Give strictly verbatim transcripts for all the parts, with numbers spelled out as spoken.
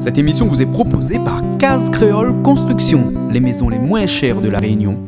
Cette émission vous est proposée par Case Créole Construction, les maisons les moins chères de La Réunion.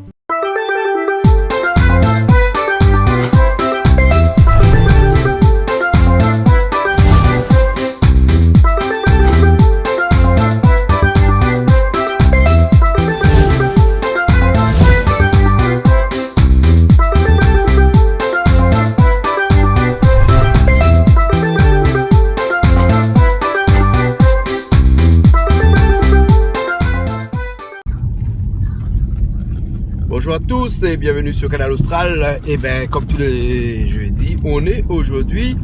Bonjour à tous et bienvenue sur Kanal Austral. Eh ben, comme tous les jeudis, on est aujourd'hui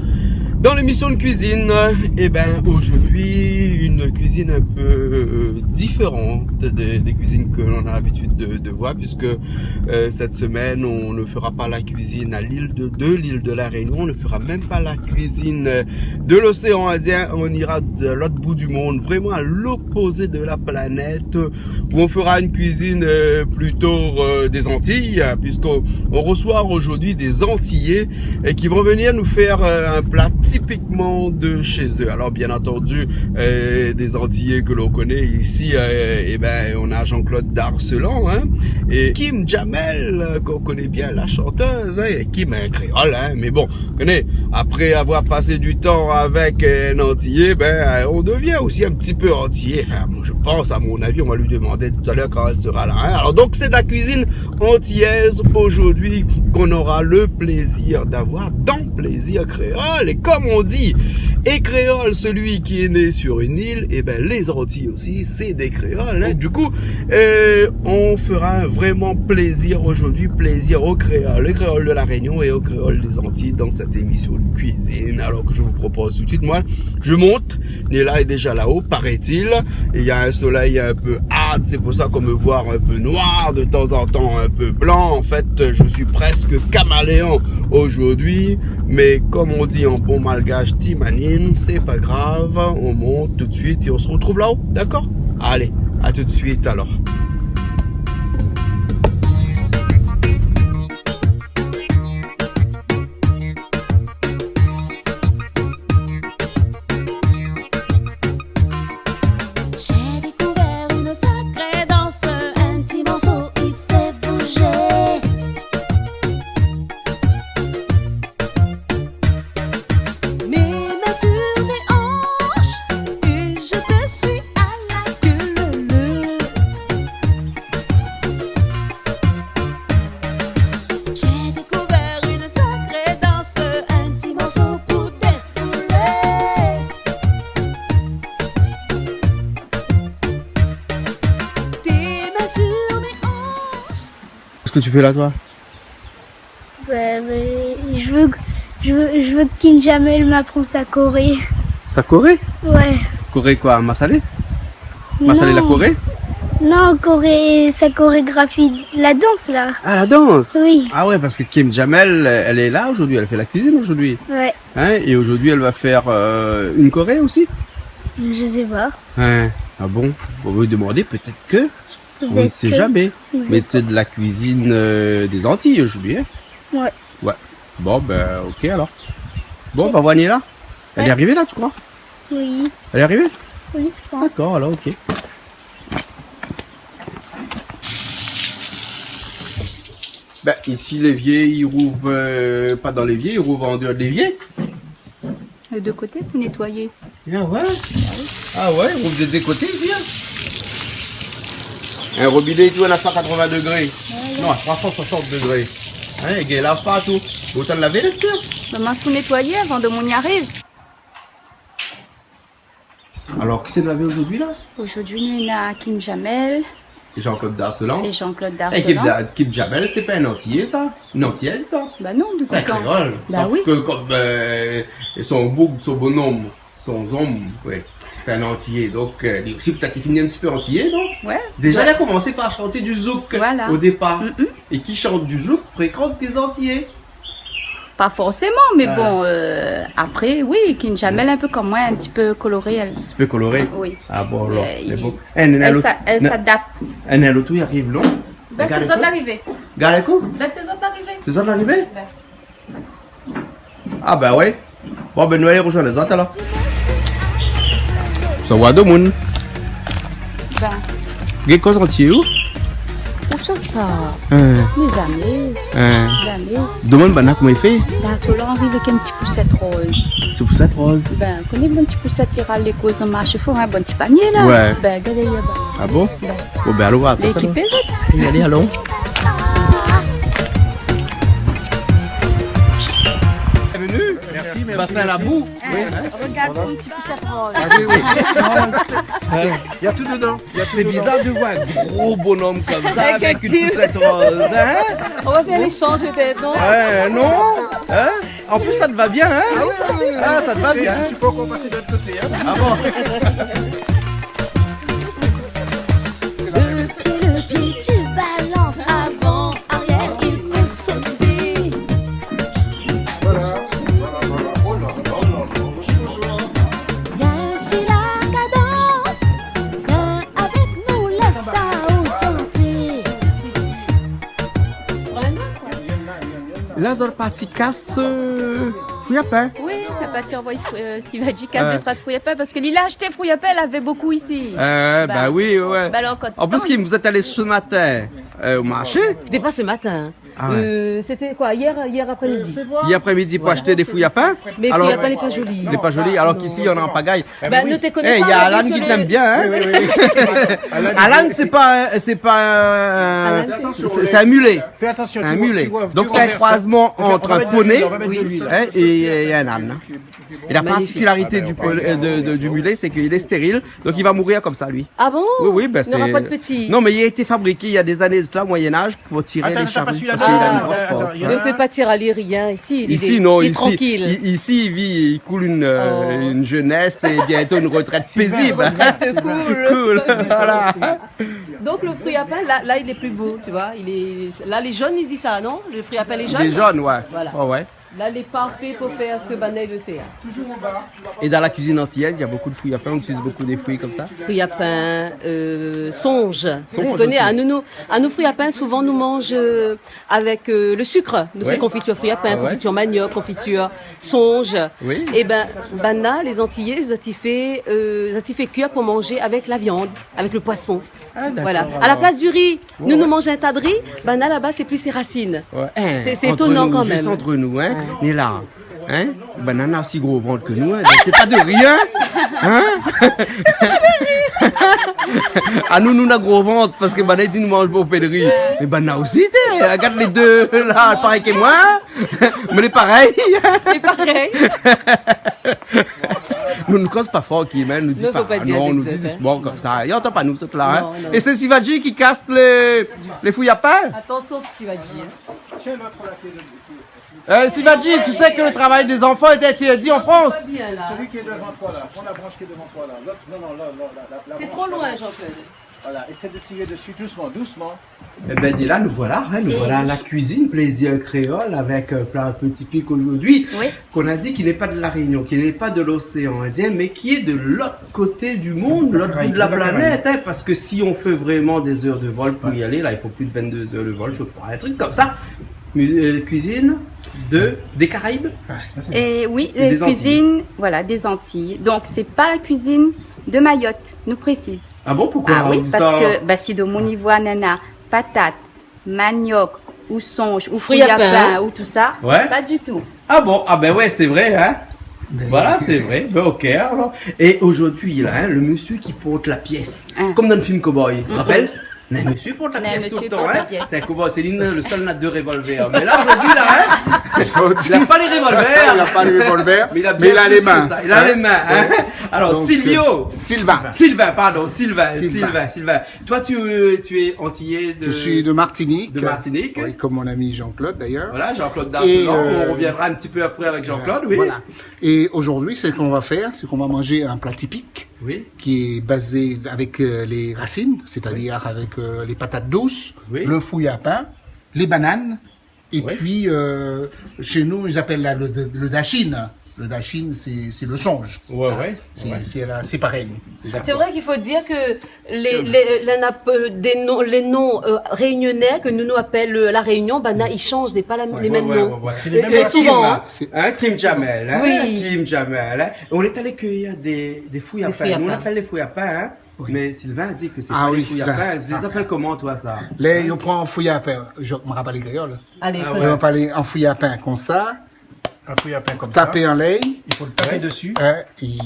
dans l'émission de cuisine. Eh ben, aujourd'hui, une cuisine un peu, euh, différente de, des cuisines que l'on a l'habitude de, de voir, puisque, euh, cette semaine, on ne fera pas la cuisine à l'île de, de l'île de la Réunion, on ne fera même pas la cuisine, euh, de l'océan Indien, on ira de l'autre bout du monde, vraiment à l'opposé de la planète, où on fera une cuisine, euh, plutôt, euh, des Antilles, hein, puisqu'on, on reçoit aujourd'hui des Antillais, euh, qui vont venir nous faire, euh, un plat typiquement de chez eux. Alors, bien entendu, euh, des Antillais que l'on connaît ici, euh, eh ben, on a Jean-Claude Darcelan, hein, et Kim Jamel, euh, qu'on connaît bien, la chanteuse, hein, et Kim, un créole, hein, mais bon, Tenez, après avoir passé du temps avec, euh, un Antillais, ben, euh, on devient aussi un petit peu antillais. Enfin, moi, je pense, à mon avis, on va lui demander tout à l'heure quand elle sera là, hein. Alors donc, c'est de la cuisine antillaise aujourd'hui qu'on aura le plaisir d'avoir dans Plaisir Créole. Et comme on dit, et créole, celui qui est né sur une île, eh ben, les Antilles aussi, c'est des créoles, hein. Du coup, euh, on fera un vraiment plaisir aujourd'hui, plaisir aux créoles, les créoles de La Réunion et aux créoles des Antilles dans cette émission de cuisine. Alors que je vous propose tout de suite, moi, je monte. Néla est déjà là-haut, paraît-il. Et il y a un soleil un peu hard, c'est pour ça qu'on me voit un peu noir, de temps en temps un peu blanc. En fait, je suis presque caméléon aujourd'hui. Mais comme on dit en bon malgache, ti manine, c'est pas grave. On monte tout de suite et on se retrouve là-haut, d'accord ? Allez, à tout de suite alors. J'ai découvert une sacrée danse, un petit morceau qui fait bouger. Mes mains sur tes hanches et je te suis à la queue leu leu. J'ai découvert une sacrée danse, un petit morceau pour défouler. Tes mains sur mes hanches. Qu'est-ce que tu fais là, toi ? Bah, mais je veux, je veux, je veux que Kim Jamel m'apprend sa choré. Sa choré ? Ouais. Choré quoi, Massalé ? Massalé la choré ? Non, choré, sa chorégraphie, la danse, là. Ah, la danse ? Oui. Ah ouais, parce que Kim Jamel, elle est là aujourd'hui, elle fait la cuisine aujourd'hui. Ouais. Hein ? Et aujourd'hui, elle va faire, euh, une choré aussi ? Je sais pas. Hein ? Ah bon ? On va lui demander, peut-être que. On ne sait jamais. Mais c'est de la cuisine, euh, des Antilles aujourd'hui, hein ? Ouais. Ouais. Bon, ben, ok alors. Bon, bah, voilà, là. Elle est arrivée là, tu crois ? Oui. Elle est arrivée ? Oui, je pense. D'accord, alors, ok. Ben, ici, l'évier, i rouv, euh, pas dans l'évier, i rouv en dehors de l'évier. Les deux côtés pour nettoyer. Ah ouais ? Ah ouais, i rouv dé dé koté isi, hein ? Un robinet et tout, on a cent quatre-vingts degrés. Ouais, ouais. Non, à trois cent soixante degrés. Hein, i lav pa tout. Bon, ou la lavé, lé sir ? Maman, tout nettoyer avant de moun i ariv. Alors, qui c'est que vous avez aujourd'hui, là ? Aujourd'hui, nou néna Kim Jamel. Et Jean-Claude Darcelan. Et Jean-Claude Darcelan. Kim Jamel, c'est pas un Antillais, ça ? Une Antillaise, ça ? Bah non, du coup, c'est un créole. Bah oui. Sauf que comme, euh, son boug, son bonhomme, son zom, ouais, c'est un Antillais. Donc, euh, lui aussi, peut-être qu'il finit un petit peu antillais, non ? Ouais. Déjà, il a commencé par chanter du zouk au départ. Voilà. Mm, mm. Et qui chante du zouk fréquente des Antillais. Pas forcément, mais bon, euh, après, oui, Kim Jamel, un peu comme moi, un petit peu coloré, elle. Un petit peu coloré ? Oui. Ah bon, alors, euh, mais bon. Eh, néna lot, néna lot i ariv, non ? Bah, sé zot larivé. Gard lo kou. Bah, sé zot larivé. Sé zot larivé ? Bah. Ah, bah ouais. Bon, ben, nou alé rozoinn lézot, alor. Sa va, domoun? Ben. Gingn koz antié, ou? Ousa sa? Hein. Mézami. Hein. Mézami. Domoun, banna koman i fé? Ben, sola i ariv avèk in ti pousèt roz. Ti pousèt roz? Ben, koné bann ti pousèt i ral lé koz an marsh for, hein, bann ti panié la. Ouais. Ben, gard ali laba. Ah bon? Ben. Bon, ben, alon voir sa. Lékip, sa, non? Lékip. Alé, alon. Bienvenue. Merci, merci, merci. Bassin Labou. Hein, oui, hein. Regard son ti pousèt roz. Ah oui, oui. Il y a tout dedans. Il y a tout dedans. C'est bizarre de voir un gros bonhomme comme ça avec une poussette rose, hein ? Effectivement. On va faire l'échange peut-être, non ? Ouais, non ? Hein ? En plus, ça te va bien, hein ? Ah oui, oui, oui, oui. Ah, ça te va bien, hein ? Je suis pas encore passé de l'autre côté, hein ? Ah bon ? Le pied, le pied, tu balances avant, arrière, il faut sauter. Voilà, voilà, voilà. Oh là là, oh là là, oh là là. Viens sur la cadence, viens avec nous, laisse ça au chantier. La zot la parti kas, euh, fri a pin. Oui, la parti anvoy, euh, Sivadji kas, euh, dé troi fri a pin, parske li la ashté fri a pin, lavé bonpé isi. Euh, bah oui, ouais. Bah alors, quand... En plus, vous êtes allé ce matin, euh, au marché. C'était pas ce matin. Ah ouais. Euh, c'était quoi, hier, hier après-midi. Hier après-midi pou ashté dé fri a pin. Voilà. Mé fri a pin lé pa zoli. Lé pa zoli, alor k'isi, néna an pagay. Ben, nou té koné pa, nou la vu sur le... Eh, néna Alan ki t'aime bien, hein ? Oui, oui, oui. Alan, c'est pas un, c'est pas un, c'est, c'est un mulet. Fais attention, tu vois, tu vois, tu renverses. C'est un mulet. Donc, c'est un croisement entre un poney et, et un âne. Magnifique. Et la particularité du pon-, euh, de, de, du mulet, c'est qu'il est stérile. Donc, il va mourir comme ça, lui. Ah bon ? Oui, oui, ben, il n'aura pas de petit. Non, mais il a été fabriqué il y a des années de cela, au Moyen Âge, pour tirer les charrues. Attends, t'as pas celui-là ? Parce qu'il a une grosse force. Ah, d'accord. Ne fais pas tirer à lui rien ici, il est tranquille. Ici, non, ici, il, ici, il vit, il coule une, euh, une jeunesse et bientôt une retraite paisible. Oh. Sylvain, Sylvain, retraite cool. Cool, voilà. Donc, le fri a pin, là, là, il est plus beau, tu vois. Il est, là, les jaunes, ils disent ça, non ? Le fri a pin, les jaunes ? Les jaunes, ouais. Voilà. Ouais, ouais. Là, il est parfait pour faire ce que Banaï veut faire. Et dans la cuisine antillaise, il y a beaucoup de fruits à pain, on utilise beaucoup des fruits comme ça. Fri a pin, euh, sonj. Sonj aussi. Sa, tu connais, anou, nou, anou fri a pin, souvent, nou manz, euh, avec, euh, le sucre. Nou fé konfitir fri a pin, konfitir maniok, konfitir sonj. Ah ouais. Oui. Eh ben, banna, les Antillais, zot i fé, euh, zot i fé kui pou manz avèk la viann, avèk le poisson. Ah, d'accord, alors. Voilà. À la place du riz, nou, nou manz in ta de ri, banna laba, sé plis sé rasine. Ouais. Hein, c'est, c'est étonnant quand même. Entre nous, juste entre nous, hein. Ouais. Néna, hein, banna néna osi gro vant ke nou, hein. Donc, c'est pas de rien, hein. Anou, nou néna gro vant, parske banna i di nou manz bonpé de ri. Mé banna osi, té, regarde les deux, là, pareil que moi, hein. Mé lé parèy. Lé parèy. Nou, nou koz pa for, ki, mé nou di pa, non, nou di dousman konmsa. Faut pas dire avec zot, hein. I antann pa nou, zot la, hein. Non, non. Et c'est Sivadji qui casse les, les fouilles à pain. Attention, Sivadji, hein. Euh, Sivadji, tu sais que le travail des enfants est interdit en France ? Pas bien, là. Celui qui est devant toi, là. Prends la branche qui est devant toi, là. L'autre, non, non, là, là, là, la, la branche, là. C'est trop loin, Jean-Claude. Voilà, essaie de tirer dessus doucement, doucement. Eh ben, Dila, nous voilà, hein, nous voilà à la cuisine, Plaisir Créole, avec un plat un peu typique aujourd'hui, qu'on a dit qui n'est pas de La Réunion, qui n'est pas de l'océan Indien, mais qui est de l'autre côté du monde, l'autre bout de la planète, hein, parce que si on fait vraiment des heures de vol pour y aller, là, il faut plus de vingt-deux heures de vol, je crois, un truc comme ça. Mu-, euh, cuisine de, des Caraïbes ? Et oui, euh, cuisine, voilà, des Antilles. Donc, c'est pas la cuisine de Mayotte, nou précise. Ah bon, pourquoi ? Ah oui, parce que, bah, si domoun i voi néna patat, maniok, ou sonj, ou fri a pin, ou tout ça, pas du tout. Ah bon ? Ah ben ouais, c'est vrai, hein ? Voilà, c'est vrai. Ben, ok, alors. Et aujourd'hui, là, hein, le monsieur qui porte la pièce, comme dans le film Cowboy, tu te rappelles ? Néna in mésyé i port la piès toultan, hein. Néna in mésyé i port la piès. Sé in cowboy, sé li, le sèl néna dé revolver. Mé la, zordi la, hein, li na pa lé revolver. Li na pa lé revolver, mé li na bien plis ke sa. Li na lé min, hein. Li na lé min, hein. Donk, euh, alor, donk, Silvio. Euh, Sylvain. Sylvain, pardon, Sylvain, Sylvain. Sylvain, Sylvain. Toi, tu, tu es antillais de... Je suis de Martinique. De Martinique. Oui, comme mon ami Jean-Claude, d'ailleurs. Voilà, Jean-Claude Darcelor. Et, euh, on reviendra un petit peu après avec Jean-Claude, oui. Voilà. Et aujourd'hui, ce qu'on va faire, c'est qu'on va manger un plat typique. Oui. Qui est basé avec, euh, les racines, c'est-à-dire avec, euh, les patates douces, le fouillapin, les bananes, et puis, euh, chez nous, ils appellent la, le, le dachine. Le dasheen, sé, sé le sonj. Ouais, ouais, sé, ouais. Sé la, sé parèy. D'accord. C'est vrai qu'il faut dire que les, les, euh, les nap-, euh, des noms, les noms, euh, réunionnais que nous, nous appelle, euh, La Réunion, ben, là, ils changent, c'est pas la, les mêmes noms. Ouais, ouais, ouais. Et, et souvent, hein. Hein, Kim Jamel, hein. Oui. Kim Jamel, hein. On est allé cueillir des, des fouilles à pain. Des fouilles à pain. Nous, on appelle les fouilles à pain, hein. Oui. Mais Sylvain a dit que c'est pas les fouilles à pain. Ah oui, d'accord. Tu les appelles comment, toi, ça ? Lé, ou pran fouy a pin, mi rapèl kréol. Allez, ah ouais. Ou pran an fouy a pin konmsa. An fouy a pin konmsa. Tapé anlèr. Il faut le taper dessus. Euh, i,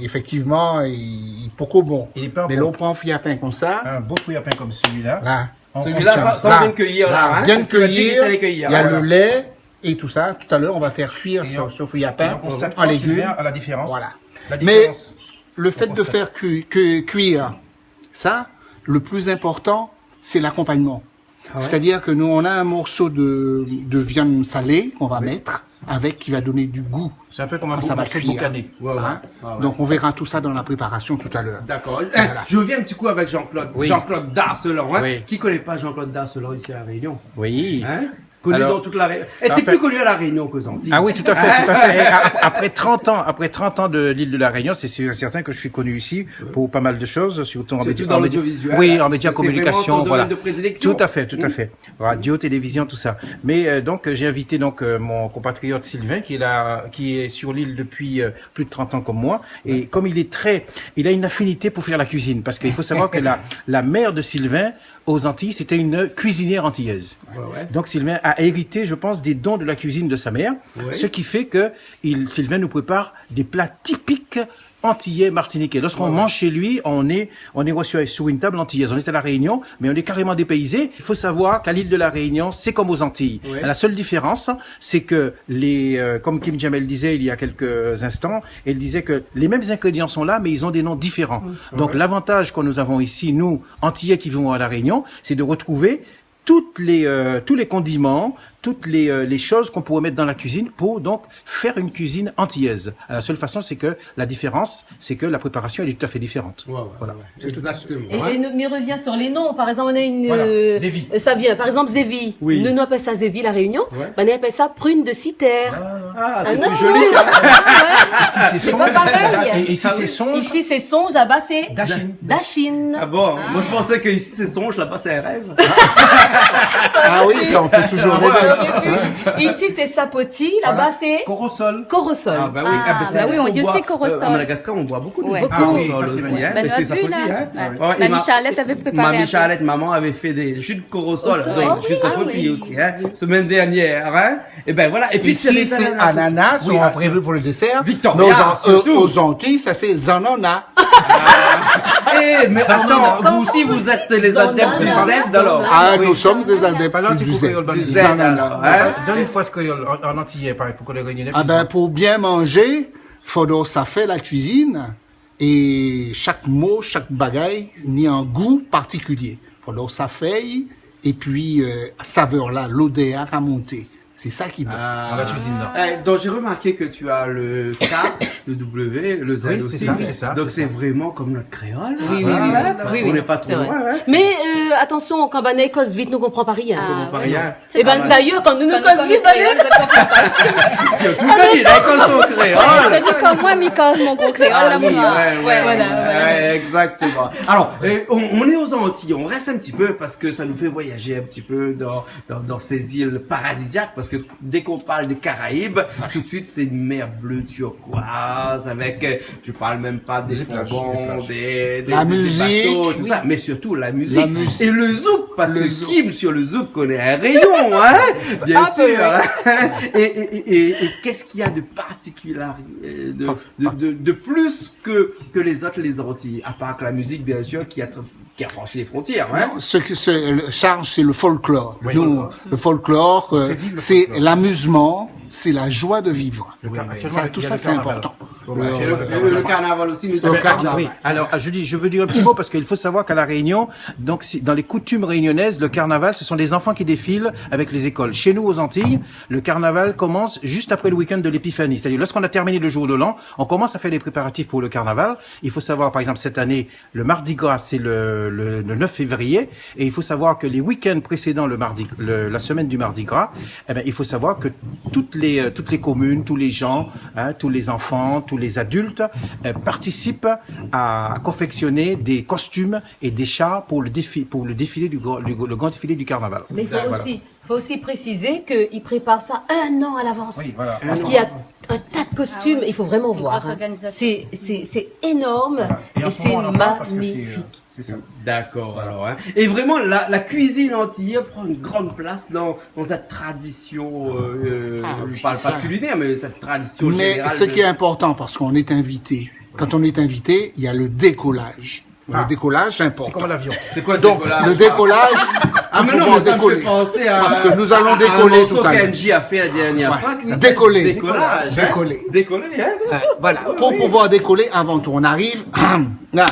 éfèktivman, i, i poko bon. Il est pas bon. Mé la, ou pran an fouy a pin konmsa. Un beau fouy a pin comme celui-là. La. Celui-là, sa, sa, ou vien de cueillir, là, hein. Vien de cueillir, il y a le lait et tout ça. Tout à l'heure, on va faire cuire ce, ce fouy a pin en légumes. Et on, et on constate quoi, Sylvain, la différence ? Voilà. La différence, on constate. Mais le fait de faire cu-, que, cuire ça, le plus important, c'est l'accompagnement. Ah ouais ? C'est-à-dire que nous, on a un morceau de, de viande salée qu'on va mettre avec, qui va donner du goût quand ça va cuire. C'est un peu comme un morceau de boucané. Ouais, ouais. Hein ? Ah ouais. Donc, on verra tout ça dans la préparation tout à l'heure. D'accord. Voilà. Eh, je reviens un petit coup avec Jean-Claude. Oui. Jean-Claude Darcelor, hein. Oui. Qui connaît pas Jean-Claude Darcelor ici à La Réunion ? Oui. Hein ? Connu dans toute la Ré-, était plus connu à La Réunion qu'aux Antilles. Alors, en fait, ah oui, tout à fait, tout à fait. Et ap-, après trente ans, après trente ans de l'île de La Réunion, c'est sûr et certain que je suis connu ici pour pas mal de choses, surtout en média, en média, oui, en média communication, voilà. Surtout dans l'audiovisuel, hein. C'est vraiment ton domaine de prédilection. Tout à fait, tout à fait. Radio, télévision, tout ça. Mais, euh, donc, euh, j'ai invité donc, euh, mon compatriote Sylvain, qui est là, qui est sur l'île depuis, euh, plus de trente ans comme moi. Et comme il est très, il a une affinité pour faire la cuisine, parce qu'il faut savoir que la, la mère de Sylvain, aux Antilles, c'était une cuisinière antillaise. Ouais, ouais. Donc Sylvain a hérité, je pense, des dons de la cuisine de sa mère, ce qui fait que il, Sylvain nous prépare des plats typiques antillais, martiniquais. Lorsqu'on mange chez lui, on est, on est reçu sur une table antillaise. On est à La Réunion, mais on est carrément dépaysé. Il faut savoir qu'à l'île de La Réunion, c'est comme aux Antilles. Ouais. La seule différence, c'est que les, euh, comme Kim Jamel disait il y a quelques instants, elle disait que les mêmes ingrédients sont là, mais ils ont des noms différents. Donc, l'avantage que nous avons ici, nous, Antillais qui vivons à La Réunion, c'est de retrouver toutes les, euh, tous les condiments, toutes les, euh, les choses qu'on pourrait mettre dans la cuisine pour donc faire une cuisine antillaise. La seule façon, c'est que la différence, c'est que la préparation, elle est tout à fait différente. Ouais, ouais, voilà. Exactement. Et, et nou, mi revien sur les noms. Par exemple, on a une, euh, ça vient. Par exemple, zévi. Oui. Nou, nou apèl sa zévi La Réunion. Ouais. Ben, nou apèl sa prune de citer. Ah, c'est plus joli, hein. Ah non. Ouais. Ici, c'est songe. C'est pas pareil. Et ici, c'est songe. Ici, c'est songe, là-bas, c'est dasheen. Dasheen. Ah bon, moi, je pensais que ici, c'est songe, là-bas, c'est un rêve. Ah oui, ça, on peut toujours rêver. Ici, c'est sapoti, là-bas, c'est korosol. Korosol. Ah, bah oui. Ah, bah oui, on dit aussi korosol. À Madagascar, on boit beaucoup de korosol aussi, hein. Beaucoup. Ah oui, ça, c'est magnifique. Ben, c'est sapoti, hein. Ouais. Mamie Charlette avait préparé un peu. Mamie Charlette, maman avait fait des jus de korosol, donc jus de sapoti aussi, hein. Semaine dernière, hein. Et ben voilà. Et puis, c'est les ananas aussi. Ici, c'est ananas, on a prévu pour le dessert. Victoria, surtout. Mais aux An-, euh, aux Antilles, ça, c'est zanana. Eh, mais attends, vous aussi, vous êtes les adeptes du Z, alors. Ah, nous sommes des adeptes du Z. Zanana. Donn in fraz kréol an, an antiyé, parèy, pou ke lé Rényoné i konpran. Ah ben, pou bien manzé, fodré sa fé la kuizine. É shak mo, shak bagay, ni in gou partikilié. Fodré sa fé, épi, euh, savèr la, lodèr la ka monté. Sé sa ki bon. Ah. Dann la kuizine, la. Eh, donc, j'ai remarqué que tu as le K, le W, le Z aussi. Oui, c'est ça, c'est ça, c'est ça. Donc, c'est vraiment comme notre créole, hein. Oui, oui, oui. Voilà. Oui, oui, c'est vrai. On n'est pas trop loin, hein. Mais, euh, attention, kan banna i koz vit, nou konpran pa rien. Ah, oui. Nou konpran pa rien. Eh ben, d'ailleurs, kan nou, nou koz vit, banna i koz pa. Surtout kan li koz son kréol. Ouais, surtout kan moin, mi koz mon gro kréol, la, moin. Ah oui, ouais, ouais, voilà, ouais, exactement. Alors, euh, on, on est aux Antilles, on reste un petit peu parce que ça nous fait voyager un petit peu dans dans, dans ces îles paradisiaques, parce que dès qu'on parle des Caraïbes, tout de suite, c'est une mer bleue turquoise, avec, euh, je parle même pas des fourbons, des, des, des bateaux, tout ça, mais surtout la musique. Les plages, les plages. La musique. La musique. Et le zouk, parce que Kim, sur le zouk, connaît un rayon, hein, bien sûr, hein. Ah, ben ouais. Et, et, et, et, et qu'est-ce qu'il y a de particulier, euh, de, de, de, de plus que, que les autres, les Antilles, à part que la musique, bien sûr, qui a qui a franchi les frontières, hein. Non, ce que, ce, le, Charles, c'est le folklore. Oui. Nous, le folklore, euh, c'est l'amusement, c'est la joie de vivre. Oui, oui. Actuellement, il y a le carnaval. Ça, tout ça, c'est important. Bon, bah, le, le, le carnaval aussi, mais le carnaval. Oui, alors, je dis, je veux dire un petit mot parce qu'il faut savoir qu'à La Réunion, donc, si, dans les coutumes réunionnaises, le carnaval, ce sont les enfants qui défilent avec les écoles. Chez nous, aux Antilles, le carnaval commence juste après le week-end de l'Épiphanie. C'est-à-dire, lorsqu'on a terminé le jour de l'an, on commence à faire les préparatifs pour le carnaval. Il faut savoir, par exemple, cette année, le Mardi Gras, c'est le, le, le neuf février. Et il faut savoir que les week-ends précédant le mardi, le, la semaine du Mardi Gras, eh ben, il faut savoir que toutes les, euh, toutes les communes, tous les gens, hein, tous les enfants, tous les adultes, euh, participent à, à confectionner des costumes et des chars pour le défi-, pour le défilé du gr-, du, le grand défilé du carnaval. Mais il faut aussi, faut aussi préciser qu'ils préparent ça un an à l'avance. Oui, voilà. Parce qu'il y a un tas de costumes, il faut vraiment voir, hein. C'est, c'est, c'est énorme et c'est magnifique. C'est ça. D'accord, alors, hein. Et vraiment, la, la cuisine antillaise prend une grande place dans, dans cette tradition, euh, euh, je parle pas culinaire, mais cette tradition générale. Mais ce qui est important, parce qu'on est invité, quand on est invité, il y a le décollage. Le décollage, c'est important. C'est comme l'avion. C'est quoi le décollage ? Donc, le décollage, ah, mais non, mais ça me fait penser à, parce que nous allons décoller tout à l'heure. Un morceau qu'Angie a fait la dernière fois, qui s'appelle Décoller. Décollage, hein ? Décoller. Décoller, hein ? Euh, voilà. Pour pouvoir décoller, avant tout, on arrive, là,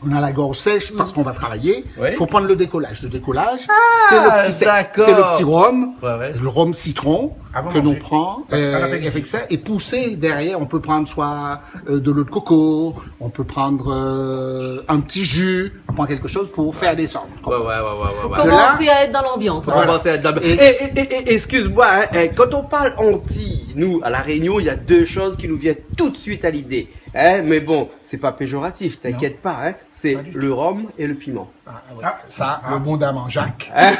on a la gorge sèche parce qu'on va travailler. Oui. Il faut prendre le décollage. Le décollage, c'est le petit, c'est le petit rhum, le rhum citron que l'on prend, euh, avec ça, et pousser derrière. On peut prendre soit, euh, de l'eau de coco, on peut prendre, euh, un petit jus, on prend quelque chose pour faire descendre. Ouais, ouais, ouais, ouais, ouais, ouais. Commencer à être dans l'ambiance, hein. Voilà. Commencer à être dans l', et, et, et, et, excuse-moi, hein, hein, quand on parle Antilles, nous, à La Réunion, il y a deux choses qui nous viennent tout de suite à l'idée, hein, mais bon, c'est pas péjoratif, t'inquiète pas, hein. C'est le rhum et le piment. Ah, ouais. Ah, ça, le bon dame en Jacques. Hein ?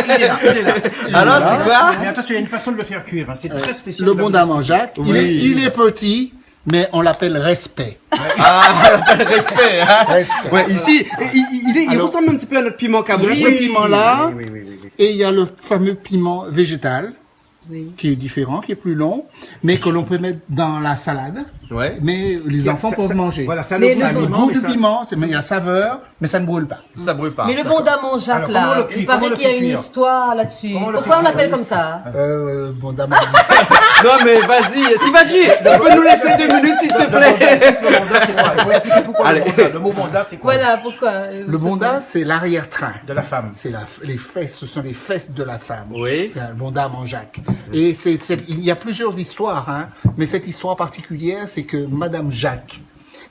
Il est là, il est là. Alors, c'est quoi ? Mais attention, il y a une façon de le faire cuire, hein. C'est très spécial. Le bon dame en Jacques, il est, il est petit, mais on l'appelle respect. Ah, respect, hein. Respect. Ouais, ici, il, il, il est, il ressemble un petit peu à notre piment cabri. Alors, il y a ce piment-là, et il y a le fameux piment végétal, qui est différent, qui est plus long, mais que l'on peut mettre dans la salade. Ouais. Mais les enfants peuvent manger. Voilà, ça a le goût du piment, mais il y a la saveur, mais ça ne brûle pas. Ça brûle pas. Mais le bon dame en Jacques, là, il paraît qu'il y a une histoire là-dessus. Pourquoi on l'appelle comme ça ? Euh, bon dame en Jacques. Non, mais vas-y, Sivaji, tu peux nous laisser deux minutes, s'il te plaît ? Le bon dame, c'est quoi ? Il faut expliquer pourquoi le bon dame. Le mot bon dame, c'est quoi ? Voilà, pourquoi, euh, le bon dame, c'est l'arrière-train de la femme. C'est la f-, les fesses, ce sont les fesses de la femme. Oui. C'est un bon dame en Jacques. Et c'est, c'est, il y a plusieurs histoires, hein, mais cette histoire particulière, c'est que Madame Jacques,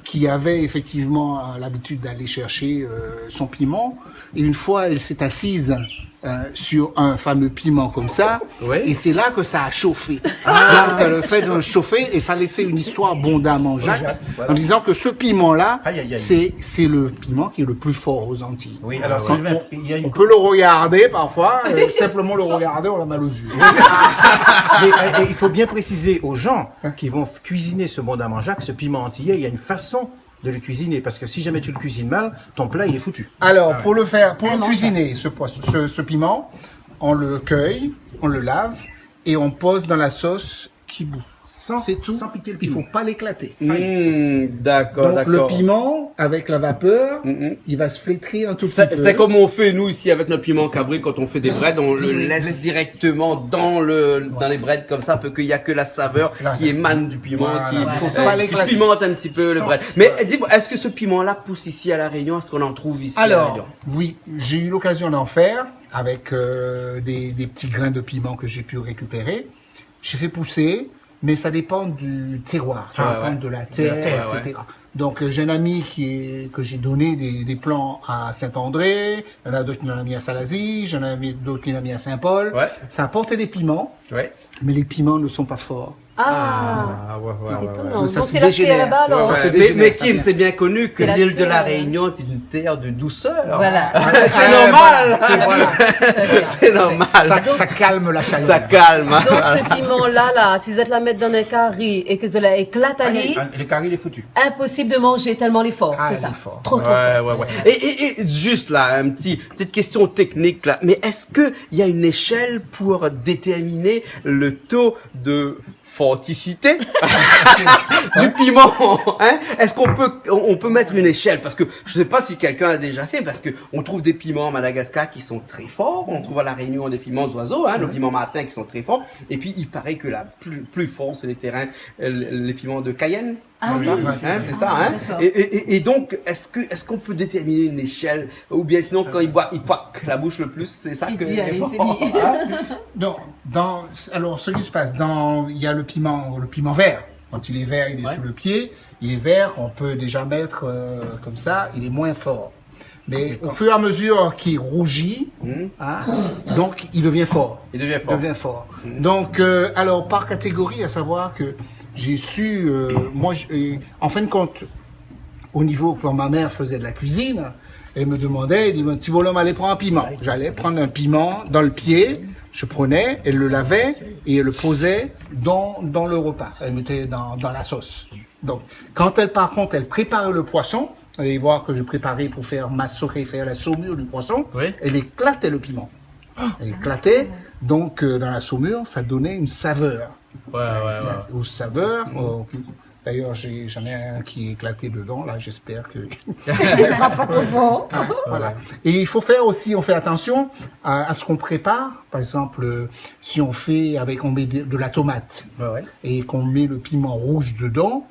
qui avait effectivement, euh, l'habitude d'aller chercher, euh, son piment, et une fois, elle s'est assise, euh, sur un fameux piment comme ça, et c'est là que ça a chauffé. Ah. Donc, euh, le fait de le chauffer, et ça a laissé une histoire bon dame en Jacques, en disant que ce piment-là, c'est, c'est le piment qui est le plus fort aux Antilles. Oui, alors, on, on peut le regarder parfois, euh, simplement le regarder, on a mal aux yeux. Mais, euh, et il faut bien préciser aux gens qui vont f-, cuisiner ce bon dame en Jacques, ce piment antillais, il y a une façon de le cuisiner, parce que si jamais tu le cuisines mal, ton plat, il est foutu. Alors, pour le faire, pour le cuisiner, ce poisson, ce, ce piment, on le cueille, on le lave et on pose dans la sauce qui bout. C'est tout. Sans piquer le piment. Il faut pas l'éclater. Hmm, d'accord, d'accord. Donc, le piment, avec la vapeur, il va se flétrir un tout petit peu. C'est comme on fait, nous, ici, avec notre piment cabri, quand on fait des brèdes, on le laisse directement dans le, dans les brèdes, comme ça, pour qu'il y a que la saveur qui émane du piment, qui, qui pimente un petit peu le brède. Mais dis-moi, est-ce que ce piment-là pousse ici à La Réunion ? Est-ce qu'on en trouve ici à La Réunion ? Alors, oui, j'ai eu l'occasion d'en faire avec, euh, des, des petits grains de piment que j'ai pu récupérer. J'ai fait pousser, mais ça dépend du terroir, ça dépend de la terre, et cetera. Donc, euh, j'ai un ami qui est, que j'ai donné des, des plants à Saint-André, il y en a d'autres qui m'ont mis à Salazie, j'en ai mis d'autres qui m'ont mis à Saint-Paul. Ouais. Ça a porté des piments, mais les piments ne sont pas forts. Ah, c'est étonnant. Donc, c'est la terre là-bas, alors. Ça se dégénère. Mais, mais Kim, c'est bien connu que l'île de la Réunion est une terre de douceur. Voilà. C'est normal. C'est, voilà. C'est normal. Ça, ça calme la chaleur. Ça calme. Donc, ce piment-là, là, si zot i mèt dan in kari é ke zot i éklat ali, le kari, il est foutu. Impossible de manger tellement il est fort, c'est ça. Trop, trop fort. Ouais, ouais. Et, et, et juste là, un petit, petite question technique là. Mais est-ce que il y a une échelle pour déterminer le taux de forticité du piment, hein ? Est-ce qu'on peut, on, on peut mettre une échelle ? Parce que je sais pas si quelqu'un a déjà fait, parce que on trouve des piments à Madagascar qui sont très forts, on trouve à La Réunion des piments d'oiseau, hein, le piment martin, qui sont très forts, et puis il paraît que la plus, plus fort, c'est les terrains, euh, les piments de Cayenne. Ah oui, c'est ça, hein ? D'accord. Et, et, et, et donc, est-ce que, est-ce qu'on peut déterminer une échelle ? Ou bien sinon, quand il boit, il poque la bouche le plus, c'est ça que... Il dit, allez, c'est fini. Non, dans, alors, ce qui se passe, dans, il y a le piment, le piment vert. Quand il est vert, il est sur le pied. Il est vert, on peut déjà mettre, euh, comme ça, il est moins fort. Mais au fur et à mesure qu'il rougit, hein, donc il devient fort. Il devient fort. Il devient fort. Donc, euh, alors, par catégorie, à savoir que j'ai su, euh, moi, je- et en fin de compte, au niveau, quand ma mère faisait de la cuisine, elle me demandait, elle dit, « Mon ti bonom, alé pran in piman. » J'allais prendre un piment dans le pied, je prenais, elle le lavait et elle le posait dans, dans le repas. Elle mettait dans, dans la sauce. Donc, quand elle, par contre, elle préparait le poisson, allez voir que je préparais pour faire massorer, faire la saumure du poisson, elle éclatait le piment. Elle éclatait, donc, euh, dans la saumure, ça donnait une saveur. Ouais, ouais, ouais. Une saveur, euh, d'ailleurs, j'ai, j'en ai un qui est éclaté dedans, là, j'espère que... Il sera pas trop fort. Voilà. Et il faut faire aussi, on fait attention à, à ce qu'on prépare. Par exemple, euh, si on fait avec, on met de, de la tomate et qu'on met le piment rouge dedans,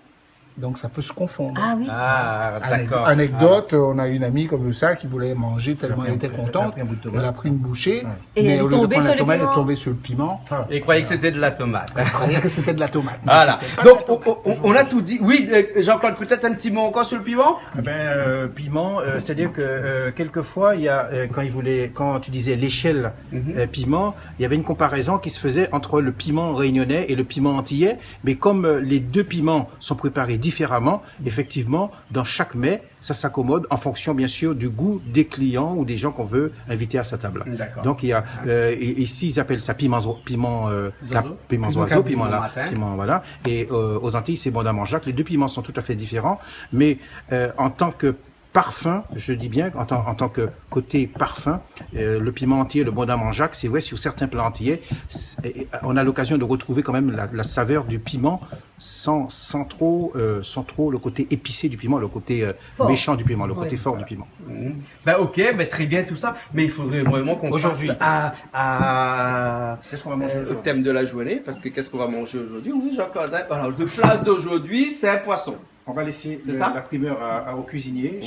donc ça peut se confondre. Ah oui. Ah, d'accord. Anecdote, on a une amie comme ça qui voulait manger tellement elle était contente. Elle a pris une bouchée, mais au lieu de prendre la tomate, elle est tombée sur le piment. Et elle croyait que c'était de la tomate. Elle croyait que c'était de la tomate, mais c'était pas de la tomate. Voilà. Donc, on, on, on a tout dit. Oui, euh, Jean-Claude, peut-être un petit mot encore sur le piment ? Eh ben, euh, piment, euh, c'est-à-dire que, euh, quelquefois, il y a, euh, quand il voulait, quand tu disais l'échelle, euh, piment, il y avait une comparaison qui se faisait entre le piment réunionnais et le piment antillais. Mais comme, euh, les deux piments sont préparés différemment, effectivement, dans chaque mets, ça s'accommode en fonction, bien sûr, du goût des clients ou des gens qu'on veut inviter à sa table. D'accord. Donc, il y a, euh, et, ici, ils appellent ça piment zo-, piment, euh, la, piment zoiseau, piment la, piment, voilà. Et, euh, aux Antilles, c'est bonda manjac. Les deux piments sont tout à fait différents, mais, euh, en tant que parfum, je dis bien, en tant, en tant que côté parfum, euh, le piment antillais, le bonda manjac, c'est vrai, sur certains plats antillais, c'est, et, et on a l'occasion de retrouver quand même la, la saveur du piment sans, sans trop, euh, sans trop le côté épicé du piment, le côté, euh, méchant du piment, le côté fort du piment. Mhm. Ben, ok, ben, très bien tout ça, mais il faudrait vraiment qu'on passe à, à, euh, au thème de la journée, parce que qu'est-ce qu'on va manger aujourd'hui ? Oui, Jean-Claude, hein ? Alors, le plat d'aujourd'hui, c'est un poisson. On va laisser le, la primeur à, à, au cuisinier,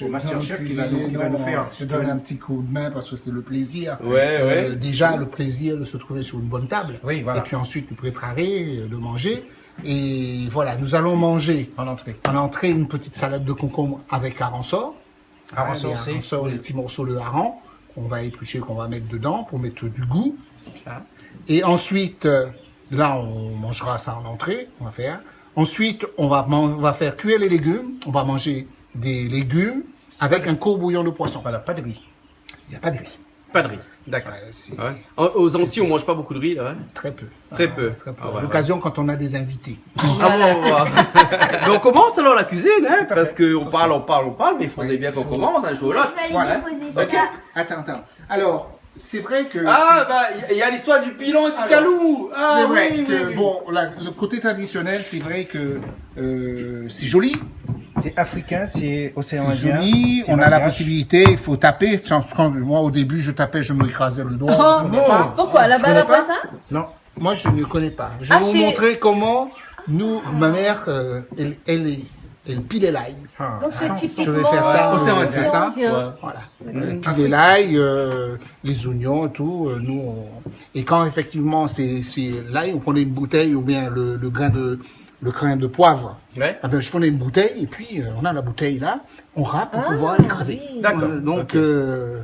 au master chef qui va nous, qui va nous faire une... Je donne un petit coup de main parce que c'est le plaisir. Euh, déjà, le plaisir de se trouver sur une bonne table. Oui, voilà. Et puis ensuite, de préparer, euh, de manger. Et voilà, nous allons manger en entrée une petite salade de concombre avec aransor. Aransor, c'est les petits morceaux de hareng qu'on va éplucher, qu'on va mettre dedans pour mettre du goût. Hein. Et ensuite, euh, là, on mangera ça en entrée, on va faire. Ensuite, on va man-, on va faire cuire les légumes. On va manger des légumes avec un court bouillon de poisson. Voilà, pas de riz. Il y a pas de riz. Pas de riz, d'accord. Ouais, c'est... Aux Antilles, on mange pas beaucoup de riz, là, hein ? Très peu. Très peu. Ah, très peu. À l'occasion, quand on a des invités. Ah bon, on va. Mais on commence alors la cuisine, hein, parce que on parle, on parle, on parle, mais il faudrait bien qu'on commence un jour ou l'autre. Moi, je vais aller déposer ça. Voilà. Ok. Attends, attends. Alors, c'est vrai que... Ah, bah, il y a, il y a l'histoire du pilon et du kalou. Alors, c'est vrai que, bon, la, le côté traditionnel, c'est vrai que, euh, c'est joli. C'est africain, c'est océan Indien, c'est malgache. C'est joli, on a la possibilité, il faut taper. Sans, quand, moi, au début, je tapais, je me écrasais le doigt, je connais pas. Pourquoi ? La balle après ça ? Non. Moi, je ne connais pas. Je vais vous montrer comment nous, ma mère, euh, elle, elle, elle pile l'ail. Donc, c'est typiquement océan Indien. Je vais faire ça, euh, océan Indien. Voilà. Euh, piler l'ail, euh, les oignons et tout, euh, nous, on... Et quand effectivement c'est, c'est l'ail, on prenait une bouteille ou bien le, le grain de, le grain de poivre. Ouais. Ah ben, je prenais une bouteille et puis, euh, on a la bouteille là, on râpe pour pouvoir écraser. Ah oui. D'accord. Euh, donc, euh,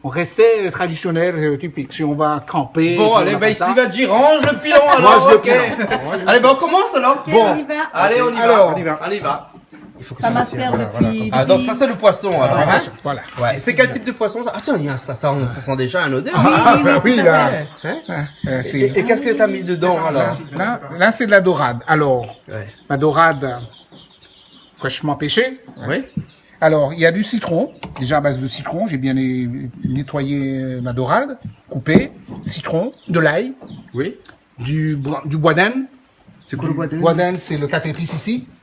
on restait traditionnel, euh, typique. Si on va camper, on va faire ça. Bon, allez, ben, ici, va dire, range le pilon, alors, ok. Range le pilon. Allez, ben, on commence, alors. Ok, on y va. Bon. Allez, on y va. Alors. On y va. On y va. Ça macère depuis, depuis... Ah, donc ça, c'est le poisson, alors, hein ? Voilà. Ouais. Et c'est quel type de poisson, ça ? Attends, il y a ça, ça, on, ça sent déjà une odeur. Ah, oui, oui, oui, tout à fait. Hein ? Et, et qu'est-ce que t'as mis dedans, alors ? Là, là, c'est de la dorade. Alors, ma dorade fraîchement pêchée. Oui. Alors, il y a du citron, déjà à base de citron. J'ai bien é-, nettoyé ma dorade, coupé, citron, de l'ail, oui, du boi-, du bois d'Inde. C'est quoi le bois d'Inde ? Bois d'Inde, c'est le quatre épices ici.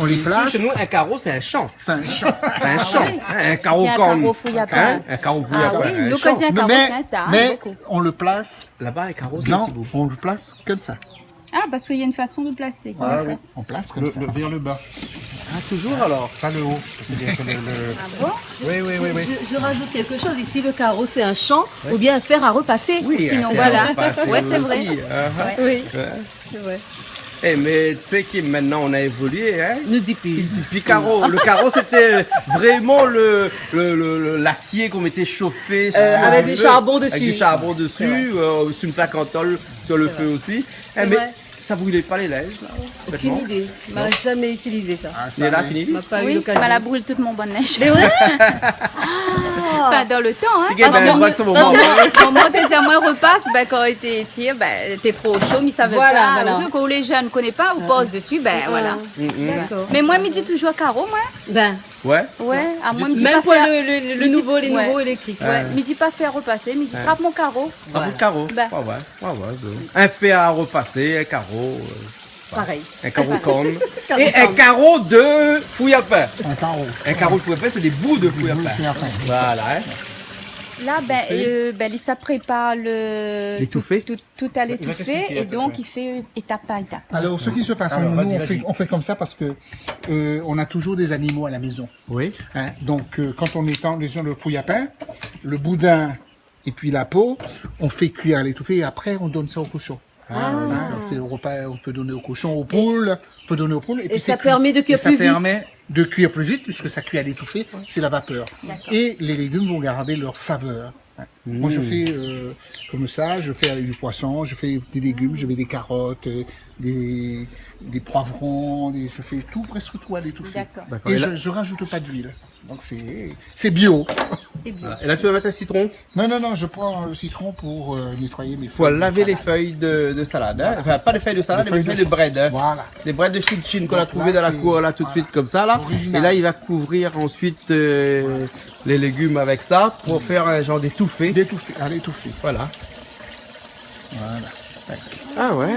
On les place. Ici, chez nous, un carreau, c'est un champ. C'est un champ. C'est un champ. Ah oui. Hein, un carreau. C'est un corn. Carreau fouyapan. Hein, un carreau fouyapan, un champ. Ah oui, nou kan di in karo, sé in ta. Mais, mais on le place. Là-bas, un carreau, c'est un petit bout. Non, on le place comme ça. Ah, parce qu'il y a une façon de placer. Voilà, oui. D'accord. On place comme ça. Le, le, vers le bas. Ah, toujours alors ? Pas le haut. C'est-à-dire que le, le... Ah bon ? Oui, oui, oui, oui. Je, je rajoute quelque chose. Ici, le carreau, c'est un champ, oui, ou bien un fer à repasser. Oui, sinon, un fer à repasser aussi, hein. Voilà. Ouais, c'est vrai. Oui, c'est vrai. Eh, mais tu sais que maintenant, on a évolué, hein ? Nou di pi. Pi karo. Le carreau, c'était vraiment le, le, le, le, l'acier qu'on mettait chauffé sur le feu, avec des charbons dessus. Euh, avec du charbon dessus, euh, sur une plaque en tôle, sur le feu aussi. C'est vrai. C'est vrai. Eh, mais ça brûlait pas les linges, là, vêtements ? Aucune idée. Non ? Ma jamais utilisé ça. Ah, ça, oui. Ma pa u lokazion. Oui, ma la brûl tout mon bann linz. Mé vré ? Enfin, dans le temps, hein. Parce que, parce que maman té di amoin, repas, ben, kan té tir, ben, té tro sho, mi savé pa. Voilà, voilà. Ou kan lé jenn i koné pa, ou poz desi, ben, voilà. D'accord. Mé moin, mi di toujours karo, moin. Ben. Ouais. Ouais, amoin, mi di pa fé, même pour le, le, le, le nouveau, les nouveaux électriques. Ouais, mi di pa fé repasé, mi di trap mon karo. Ah, bout de karo. Ben. Ouais, ouais, ouais, ouais, ouais. Un fer à repasser, un carreau, euh, voilà. Pareil. Un carreau corne. Et un carreau de fouyapan. Un carreau. Un carreau de fouyapan, c'est des bouts de fouyapan. Des bouts de fouyapan. Voilà, hein. Là, ben, euh, ben, li sa prépar le, tout, tout, tout à l'étouffée, et donc, il fait étape par étape. Alors, ce qui se passe, nous, on fait, on fait comme ça parce que, euh, on a toujours des animaux à la maison. Oui. Hein, donc, euh, quand on étend, les gens, le fouyapan, le boudin, et puis la peau, on fait cuire à l'étouffée et après, on donne ça au cochon. Ah. Hein, c'est le repas, on peut donner au cochon, aux poules, on peut donner aux poules. Et puis ça permet de cuire plus vite. Et ça permet de cuire plus vite puisque ça cuit à l'étouffée, c'est la vapeur. D'accord. Et les légumes vont garder leur saveur. Hein. Moi, je fais, euh, comme ça, je fais avec du poisson, je fais des légumes, je mets des carottes, euh, des, des poivrons, des, je fais tout, presque tout à l'étouffée. D'accord. D'accord. Et je, je rajoute pas d'huile. Donc c'est, c'est bio. C'est bio. Voilà. Et là, tu vas mettre un citron ? Non, non, non, je prends le citron pour, euh, nettoyer mes feuilles de salade. Pour laver les feuilles de, de salade, hein. Voilà. Enfin, pas les feuilles de salade, mais les feuilles de brède, hein. Voilà. Les brèdes de chine-chine qu'on a trouvées dans la cour, là, tout de suite, comme ça, là. Donc là, c'est original. Et là, il va couvrir ensuite, euh, les légumes avec ça pour faire un genre d'étouffée. D'étouffée, à l'étouffée. Voilà. Voilà. Tac. Ah ouais.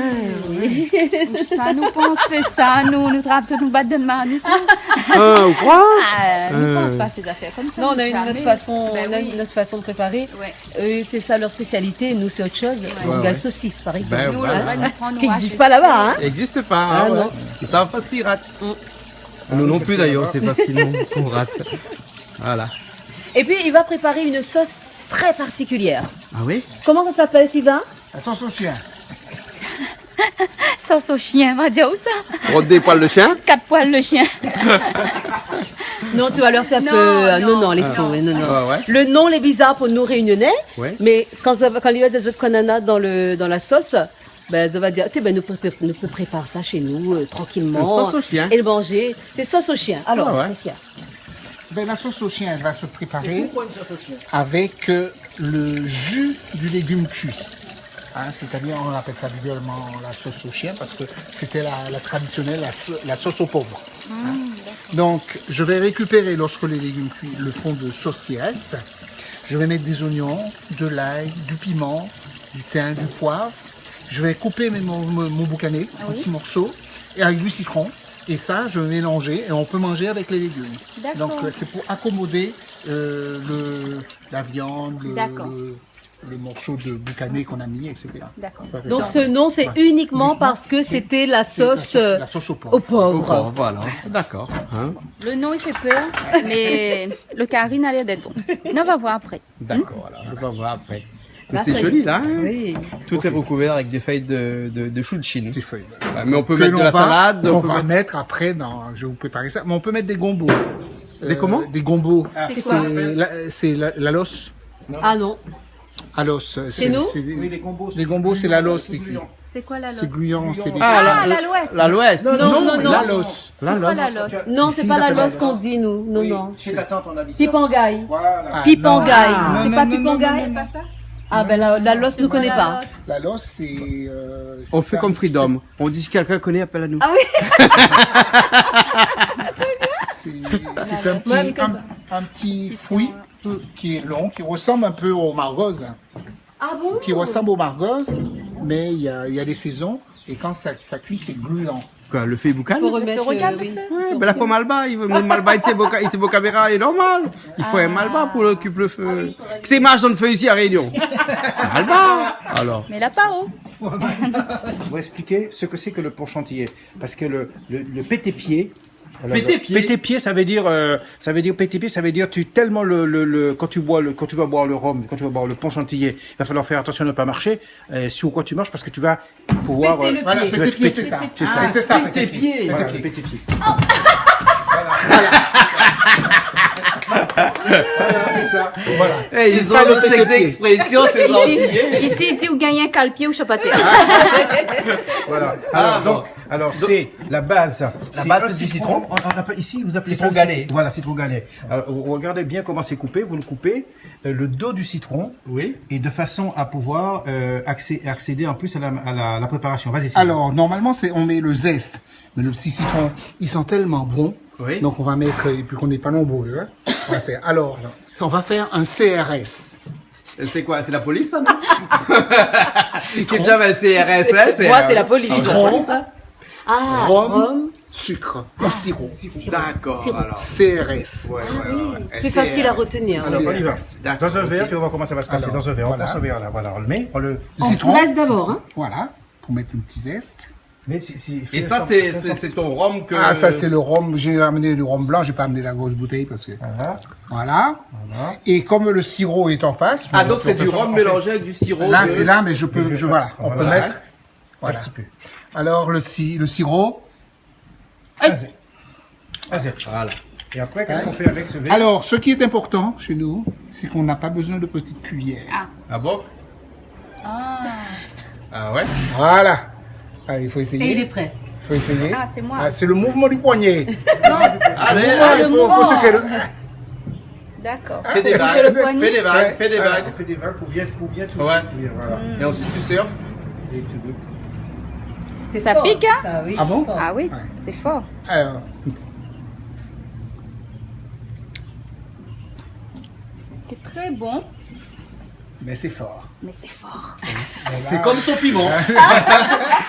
Sa nou pans fé sa, nou, nou trap tout, nou bat dann marmit, nou. Ah, ou kroi ? Ah, nou pans pa fé zafèr konmsa, nou, jamais. Non, on a une autre façon, on a une autre façon de préparer. Ben oui. Ouais. Eux, c'est ça leur spécialité, nous, c'est autre chose. Ouais. Ouais, ouais. Ou gingn sosis, par exemple. Ben, voilà. Hein ? Qui existe pas là-bas, hein ? Existe pas, hein, ouais. Ah, non. Ils savent pas ce qu'ils ratent. Mm. Nous non plus, d'ailleurs, c'est parce qu'ils nous, qu'on rate. Voilà. Et puis, il va préparer une sauce très particulière. Ah oui ? Comment ça s'appelle, Sylvain ? La sauce au chien. Sauce au chien, ma di aou sa. Rod dé poil de chien ? Kat poil de chien. Non, tu vas leur faire peur. Non, non, non, les faux, non. Ouais, ouais. Le nom, il est bizarre pour nous Réunionnais, mais quand, quand il y a des autres cananas dans le, dans la sauce, ben, ça va dire, tiens, ben, nous pré-, nous prépare ça chez nous, euh, tranquillement. Une sauce au chien. Et le manger. C'est sauce au chien. Alors, qu'est-ce qu'il y a ? Ah ouais. Ben, la sauce au chien, elle va se préparer avec, euh, le jus du légume cuit. Hein, c'est-à-dire, on appelle ça vulgairement la sauce au chien parce que c'était la, la traditionnelle, la sau-, la sauce au pauvre. Hein. Mm, d'accord. Donc, je vais récupérer, lorsque les légumes cuits, le fond de sauce qui reste. Je vais mettre des oignons, de l'ail, du piment, du thym, du poivre. Je vais couper mes mor-, mon, mon boucané en petits morceaux et avec du citron. Ah oui. Et ça, je vais mélanger et on peut manger avec les légumes. D'accord. Donc, euh, c'est pour accommoder, euh, le, la viande, le, le, le morceau de boucané qu'on a mis, et cetera. D'accord. D'accord. Donc, ce nom, c'est uniquement parce que c'était la sauce, euh, au pauvre. Au pauvre, voilà. D'accord. Hein ? Le nom, il fait peur, mais le kari na lèr d'èt bon. Nou va voir après. D'accord, alors, on va voir après. Là, c'est joli, là, hein ? Oui. Tout est recouvert avec des feuilles de, de, de chou de Chine. Des feuilles. Ouais, mais on peut mettre de la salade, on peut mettre... Que l'on va, qu'on va mettre après dans, je vais vous préparer ça, mais on peut mettre des gombos. Des comment ? Euh, des gombos. Ah. C'est quoi ? C'est la, c'est la, la losse. Ah non. Alos, c'est, c'est, oui, les gombos, c'est la losse ici. C'est quoi la losse ? C'est gluant, c'est les... Ah, la, la losse. Non, non, non, non. La losse. C'est quoi la losse ? Non, c'est pas la losse qu'on dit, nous. Non, non. Chez ta tante, on a dit ça. Pipangay. Voilà. Ah, non. Pipangay. Ah. C'est pas pipangay ? Non, non, non, non, non. C'est pas ça ? Ah, ben, la, la losse, nou koné pa. La losse, c'est, euh, c'est... On fait comme Freedom. On dit, si quelqu'un connaît, appelle à nous. Ah oui. C'est, c'est un petit, un, un petit fruit qui est long, qui ressemble un peu au margoz. Ah bon ? Qui ressemble au margoz, mais il y a, il y a des saisons Et quand ça, ça cuit, c'est gluant. Koi, lo fé i boukane ? Fo remèt, euh, oui. Ouais, ben la, fo malbar, i vé malbar, i tienbo ka-, i tienbo kaméra, lé normal. I fo in malbar pou okip lo fé. Kisa i marsh dann fé isi La Rényon ? Malbar, alor. Mé la pa, oh. On va expliquer ce que c'est que le ponch antillais. Parce que le, le, le pété-pied, alors, pété-pied. Le pété-pied, ça veut dire, euh, ça veut dire pété-pied, ça veut dire tu, tellement le, le, le, quand tu bois le, quand tu vas boire le rhum, quand tu vas boire le ponch antillais, il va falloir faire attention à ne pas marcher, euh, sur quoi tu marches, parce que tu vas pouvoir, euh, péter le pied. Voilà, pété-pied, c'est ça. C'est ça. Ah, c'est ça, pété-pied. Pété-pied. Voilà, le pété-pied. Voilà, c'est ça. Voilà. Eh, c'est ça, le pété-pied. Ils ont d'autres expressions, ces Antillais. Isi, isi, i di ou gingn in kal pié ou shapatèr. Voilà. Ah, bon. Alors, donc, alors, c'est la base. La base, c'est du citron. C'est un citron. On, on appelle, ici, vous appelez ça le citron galé. Citron galé. Voilà, citron galé. Alors, vous regardez bien comment c'est coupé. Vous le coupez, euh, le dos du citron. Oui. Et de façon à pouvoir, euh, accé-, accéder en plus à la, à la, la préparation. Vas-y, Cyril. Alors, normalement, c'est, on met le zeste. Mais le petit citron, il sent tellement bon. Oui. Donc, on va mettre, et puis qu'on n'est pas nombreux, hein. Voilà, c'est, alors, ça, on va faire un C R S. C'est quoi ? C'est la police, ça, non ? Citron. Qui est déjà le C R S, hein, c'est, euh, moi, c'est la police. Citron. Ah, rhum, rhum, sucre, au sirop. D'accord, alors. C R S. Ouais, ouais, ouais, ouais. Ah oui, plus facile à retenir. Alors, on y va. D'accord, ok. Dans un verre, tu vas voir comment ça va se passer. Alors, dans un verre, on prend ce verre-là, voilà, on le met, on le... Le citron. On presse d'abord, hein. Voilà, pour mettre le petit zeste. Mais si, si, fais ça, c'est, c'est ton rhum que... Ah, ça, c'est le rhum. J'ai amené du rhum blanc, j'ai pas amené la grosse bouteille parce que... Voilà. Voilà. Voilà. Et comme le sirop est en face, ah, donc c'est du rhum mélangé avec du sirop de... Là, c'est là, mais je peux, je, voilà, on peut mettre. Voilà. Un petit peu. Alors, le si-, le sirop. Aïe. Vas-y. Vas-y. Voilà. Et après, qu'est-ce qu'on fait avec ce verre ? Alors, ce qui est important chez nous, c'est qu'on n'a pas besoin de petites cuillères. Ah. Ah bon ? Ah. Ah ouais ? Voilà. Allez, il faut essayer. Et il est prêt. Il faut essayer. Ah, c'est moi. Ah, c'est le mouvement du poignet. Allez, allez, il faut, faut secouer le... D'accord. Faut bouger le poignet. Fais des vagues, fais des vagues. Ouais. Fais des vagues pour bien, pour bien tout, ouais, pour bien, voilà. Mm. Et ensuite, tu surfes. Et tu goûtes. Ça pique, hein ? Ça, oui. Ah bon ? Ah oui, c'est fort. Alors. C'est très bon. Mais c'est fort. Mais c'est fort. Voilà. C'est comme ton piment.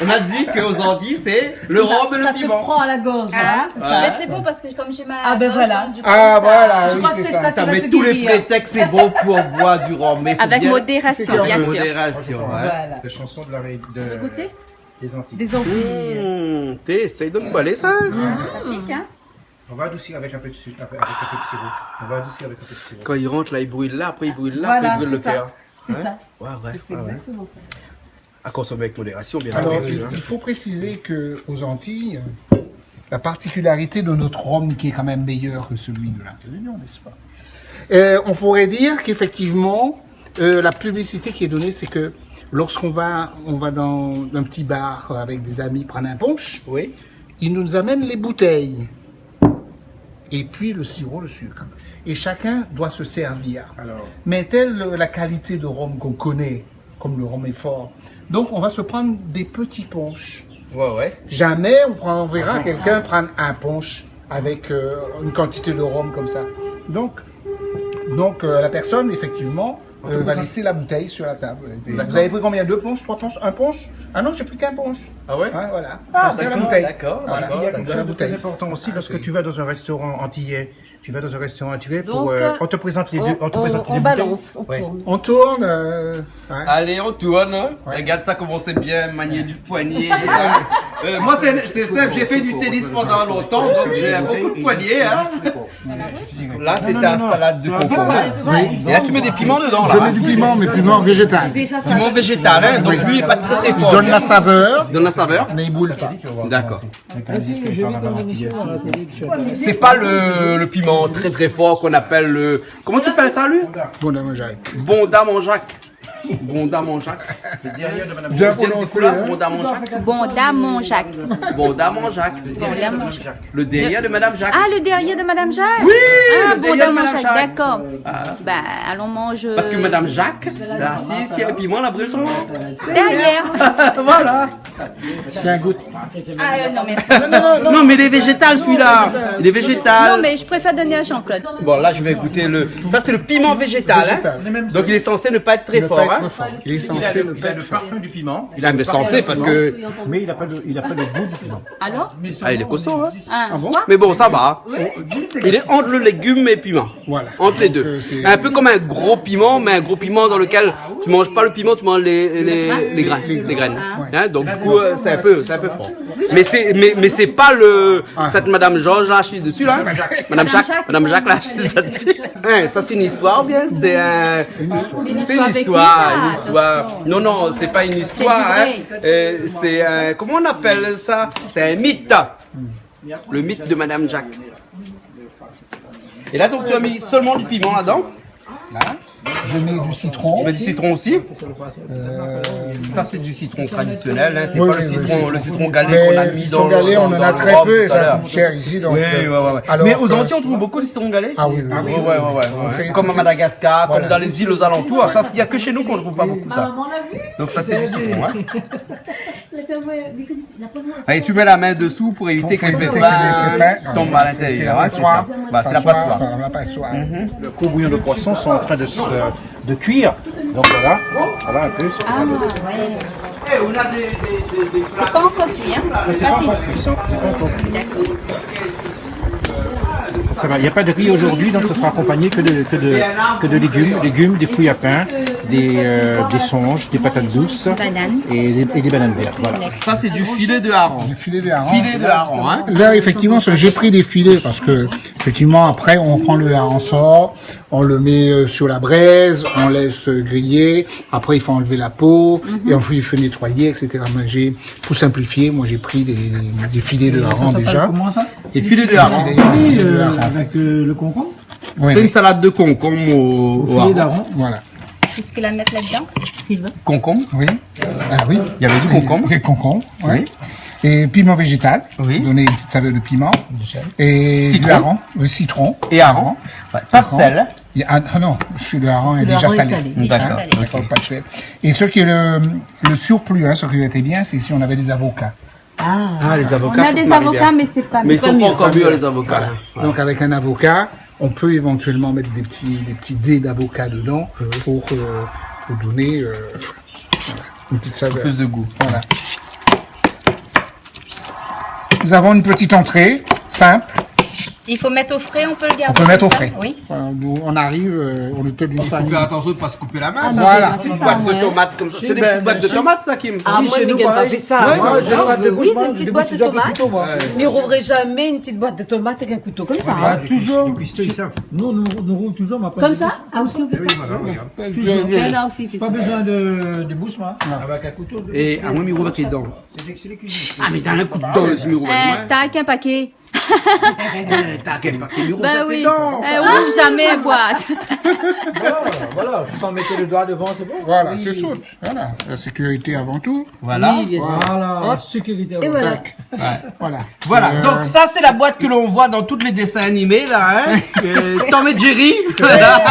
On a dit qu'aux Antilles, c'est le rhum et le piment. Ça, ça te prend à la gorge, hein, c'est ça ? Ah. Mais c'est bon parce que comme j'ai mal à la gorge, donc du coup, ça... Ah, ben voilà. Ah, voilà, oui, c'est ça. Je crois que c'est ça qui va te guérir. T'as mis tous les prétextes, c'est bon pour boire du rhum, mais faut bien... Avec modération, bien sûr. Avec modération, ouais. Voilà. La chanson de la ré-, de... Tu veux goûter ? Des Antilles. Des Antilles. Mmh, té, sa i donn pa lé sa, hein ? Mmh. Ça pique, hein ? On va adoucir avec un peu de sucre, avec, avec un peu de sirop. On va adoucir avec un peu de sirop. Kan i rant la, i bril la, apré i bril la, apré i bril lo kèr. Voilà, c'est ça. C'est ça. Ouais, ouais, ouais, ouais. C'est, c'est exactement ça. À consommer avec modération, bien entendu, hein. Alors, il, il faut préciser que aux Antilles, la particularité de notre rhum, qui est quand même meilleur que celui de la Réunion, n'est-ce pas ? Euh, on pourrait dire qu'effectivement, euh, la publicité qui est donnée, c'est que lorsqu'on va, on va dans un petit bar avec des amis prendre un punch, oui, ils nous amènent les bouteilles. Et puis le sirop, le sucre. Et chacun doit se servir. Alors. Mais telle la qualité de rhum qu'on connaît, comme le rhum est fort, donc on va se prendre des petits punchs. Ouais, ouais. Jamais on prend, on verra quelqu'un prendre un punch avec, euh, une quantité de rhum comme ça. Donc, donc, euh, la personne, effectivement, euh, va laisser la bouteille sur la table. D'accord. Vous avez pris combien ? Deux punchs, trois punchs, un punch ? Ah non, j'ai pris qu'un punch. Ah ouais ? Ouais, voilà. Ah, d'accord, d'accord, d'accord. Voilà. Il y a quelque chose de très important aussi lorsque tu vas dans un restaurant antillais. Tu vas dans un restaurant antillais pour, euh, on te présente les deux, on te présente les deux bouteilles. Donc, euh, on, on, on balance, on tourne. Ouais. On tourne, euh, ouais. Allez, on tourne, hein. Ouais. Regarde ça, comment c'est bien manier du poignet, hein. Euh, moi, c'est, c'est simple, j'ai fait du tennis pendant longtemps, donc j'ai beaucoup de poignets, hein. Là, c'est ta salade de concombre. Non, non, non, non. Oui. Et là, tu mets des piments dedans, là. Je mets du piment, mais piment végétal. Piment végétal, hein, donc lui, il est pas très, très fort. Il donne la saveur. Il donne la saveur. Mais il brûle pas. D'accord. C'est pas le, le piment très, très fort qu'on appelle le, comment tu appelles ça, lui ? Bonda manjak. Bonda manjak. Bonda manjak. Le derrière de Madame Jacques. Bien prononcé, hein. Bonda manjak. Bonda manjak. Bonda manjak. Le derrière de Madame Jacques. Ah, le derrière de Madame Jacques ? Oui, le derrière de Madame Jacques. Ah, Bonda manjak, d'accord. Ah. Bah, allons manger. Parce que Madame Jacques, là, si, si il y a le piment, elle a brûlé son... Derrière. Voilà. Tiens, goûte. Ah, euh, non, merci. Non, non, non, non. Non, mais il est végétal, celui-là. Il est végétal. Non, mais je préfère donner à Jean-Claude. Bon, là, je vais goûter le, ça, c'est le piment végétal, hein. Végétal. Donc, il est censé ne pas être très fort, hein. Ne Très fort. Il est censé ne pas être fort. Il a le, il a le parfum du piment. Ah, mais censé, parce que... Mais il a pas de, il a pas le goût du piment. Alors ? Ah, il est costaud, hein ? Ah bon ? Mais bon, ça va. Il est entre le légume et piment. Voilà. Entre les deux. Donc, euh, c'est un peu comme un gros piment, mais un gros piment dans lequel tu manges pas le piment, tu manges les, les, les grains, les graines. Hein, donc, du coup, euh, c'est un peu, c'est un peu fort. Mais c'est, mais, mais c'est pas le, cette Madame Georges là, assise dessus là. Madame Jacques, Madame Jacques là, assise là-dessus. Hein, ça c'est une histoire ou bien c'est un, c'est une histoire, une histoire. Non, non, c'est pas une histoire, hein. Euh, c'est un, comment on appelle ça ? C'est un mythe. Le mythe de Madame Jacques. Et là, donc, tu as mis seulement du piment là-dedans ? Là, je mets du citron. Tu mets du citron aussi ? Euh, ça, c'est du citron traditionnel, hein, c'est pas le citron, le citron galé qu'on a mis dans le, dans, dans le rhum tout à l'heure. Mais oui, oui, oui. Oui, oui, oui. Mais aux Antilles, on trouve beaucoup de citron galé. Ah oui, oui, oui. Ouais, ouais, ouais, ouais. Comme à Madagascar, comme dans les îles aux alentours, sauf qu'il y a que chez nous qu'on ne trouve pas beaucoup ça. Donc ça, c'est du citron, hein. Allez, tu mets la main dessous pour éviter que les pépins tombent à l'intérieur, hein, c'est ça. Bah, c'est la passoire. La passoire. Le court bouillon de poisson sont en train de se, de, de cuire. Donc voilà, voilà un peu ce que ça donne. C'est pas encore cuit, hein ? Mais c'est pas encore cuit, c'est pas encore cuit. Ça, ça va. Il n'y a pas de riz aujourd'hui, donc ça sera accompagné que de, que de, que de légumes, légumes, des fruits à pain, des, euh, des songes, des patates douces et des, et des bananes vertes. Voilà. Ça, c'est du filet de hareng. Du filet de hareng. Filet de hareng, hein. Là, effectivement, ça, j'ai pris des filets parce que, effectivement, après, on prend le hareng sort, on le met, euh, sur la braise, on laisse, euh, griller. Après, il faut enlever la peau et ensuite, il faut nettoyer, et cetera. Mais j'ai, pour simplifier, moi, j'ai pris des, des filets de hareng déjà. Ça s'appelle comment ça ? Des filets de hareng. Des filets de hareng. Oui, euh, avec, euh, le concombre. Oui, oui. C'est une salade de concombre au, au hareng. Filet d'hareng. Voilà. Tout ce qu'il a à mettre là-dedans, Sylvain ? Concombre. Oui. Ah oui. Il y avait du concombre. C'est concombre, ouais. Oui. Et piment végétal, donner une petite saveur de piment. Et du hareng, le citron. Citron. Et hareng. Ouais. Pas de sel. Il y a, ah non, le hareng est déjà salé. D'accord. Hein ? D'accord, pas de sel. Et ce qui est le, le surplus, hein, ce qui était bien, c'est si on avait des avocats. Ah, les avocats, ça se marie bien. On a des avocats, mais c'est pas, mais ils sont pas encore mûrs, les avocats. Voilà. Donc, avec un avocat, on peut éventuellement mettre des petits, des petits dés d'avocat dedans pour, euh, pour donner, euh, voilà, une petite saveur. Plus de goût. Voilà. Nous avons une petite entrée, simple. Il faut mettre au frais, on peut le garder comme ça ? On peut mettre au frais. Oui. Euh, nous, on arrive, euh, on le tenait. Il faut faire attention de pas se couper la main, ça. Voilà. C'est une petite boîte de tomates comme ça. C'est des petites boîtes de tomates, ça, Kim. Ah, moi, je gagne pas fait ça. Ouais, moi, je rate des bouches, moi, c'est une petite boîte de tomates. Mais on rouvre jamais une petite boîte de tomates avec un couteau comme ça, hein. Ah, toujours. Nous, nous, nous rouvrons toujours, mais pas comme ça. Ah, aussi, on fait ça. Toujours. Là, là aussi, il fait ça. Pas besoin de, de bouche, moi. Avec un couteau. Et à moi, mi rouv avèk lé dan. Ah, mé dan in kou d'dan, mi rouv avèk lé dan. T'as qu'un paquet. T'as qu'un paquet, mi rouv avèk lé dan. Ouvre jamais boîte. Voilà, voilà, sans mettre le doigt devant, c'est bon. Voilà, c'est sûr. Voilà, la sécurité avant tout. Voilà. Oui, bien sûr. Voilà, sécurité avant tout. Et voilà. Voilà. Voilà, donc ça, c'est la boîte que l'on voit dans tous les dessins animés, là, hein. Tom et Jerry. Voilà.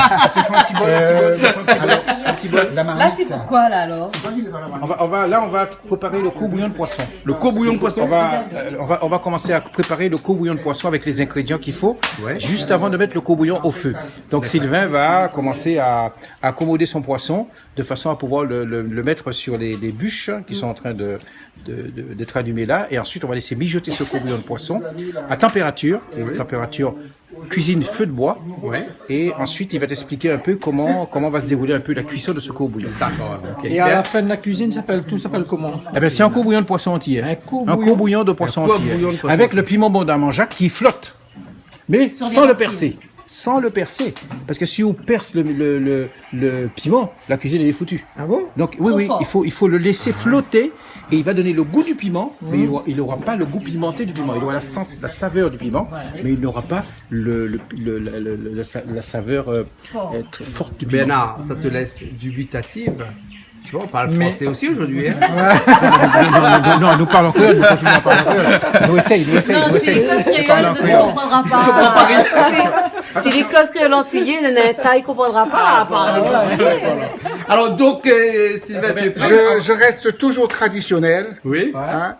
Là, c'est pourquoi, là, alors ? On va, on va, là, on va préparer le court bouillon de poisson. Le court bouillon de poisson. On va, euh, on va, on va commencer à préparer le court bouillon de poisson avec les ingrédients qu'il faut, juste avant de mettre le court bouillon au feu. Donc, Sylvain va commencer à, à accommoder son poisson de façon à pouvoir le, le, le mettre sur les, les bûches qui sont en train de, de, de, d'être allumées là. Et ensuite, on va laisser mijoter ce court bouillon de poisson à température, température cuisine feu de bois. Et ensuite, il va t'expliquer un peu comment, comment va se dérouler un peu la cuisson de ce court bouillon. D'accord, ok. Et à la fin de la cuisine, ça s'appelle, tout s'appelle comment ? Eh ben, c'est un court bouillon de poisson entier. Un court bouillon de poisson entier. Avec le piment bon d'Armand Jacques qui flotte. Mais sans le percer. Sans le percer. Parce que si on perce le, le, le, le piment, la cuisine, elle est foutue. Ah bon ? Donc, oui, oui, il faut, il faut le laisser flotter et il va donner le goût du piment, mais il aura, il aura pas le goût pimenté du piment. Il aura la sen-, la saveur du piment, mais il n'aura pas le, le, le, le, le, le, la sa-, la saveur, euh, euh, très forte du piment. Bernard, ça te laisse dubitative. Tu vois, on parle français aussi aujourd'hui, hein. Non, non, non, non, nous parlons créole, nous continuons à parler en créole. Nous essayons, nous essayons, nous essayons. Non, si li koz kréol, zot i konprann pa. Si, si li koz kréol antiyé, néna in ta i konprann pa, à part les Antillais. Alors, donc, euh, Sylvain, tu es prêt ? Je, je reste toujours traditionnel. Oui. Hein.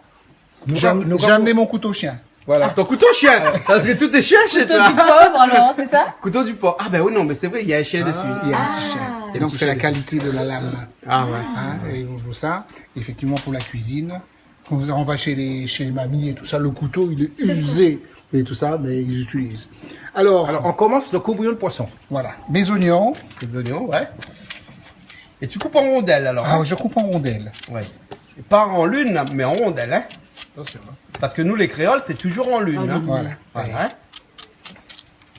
J'ai amené mon couteau chien. Voilà. Ah, ton couteau chien. Parce que tout est chien chez toi. Couteau du pauvre, alors, c'est ça ? Couteau du pauvre. Ah ben oui, non, mais c'est vrai, il y a un chien dessus. Il y a un petit chien. Ah. Donc, c'est la qualité de la lame. Ah ouais. Hein, et on voit ça, effectivement, pour la cuisine. Quand on va chez les, chez les mamies et tout ça, le couteau, il est usé et tout ça, mais ils utilisent. Alors, on commence le court bouillon de poisson. Voilà. Mes oignons. Les oignons, ouais. Et tu coupes en rondelles, alors, hein ? Ah, je coupe en rondelles. Ouais. Et pas en lune, mais en rondelles, hein ? Bien sûr, hein. Parce que nous, les créoles, c'est toujours en lune, hein ? En lune. Voilà. Voilà, hein ?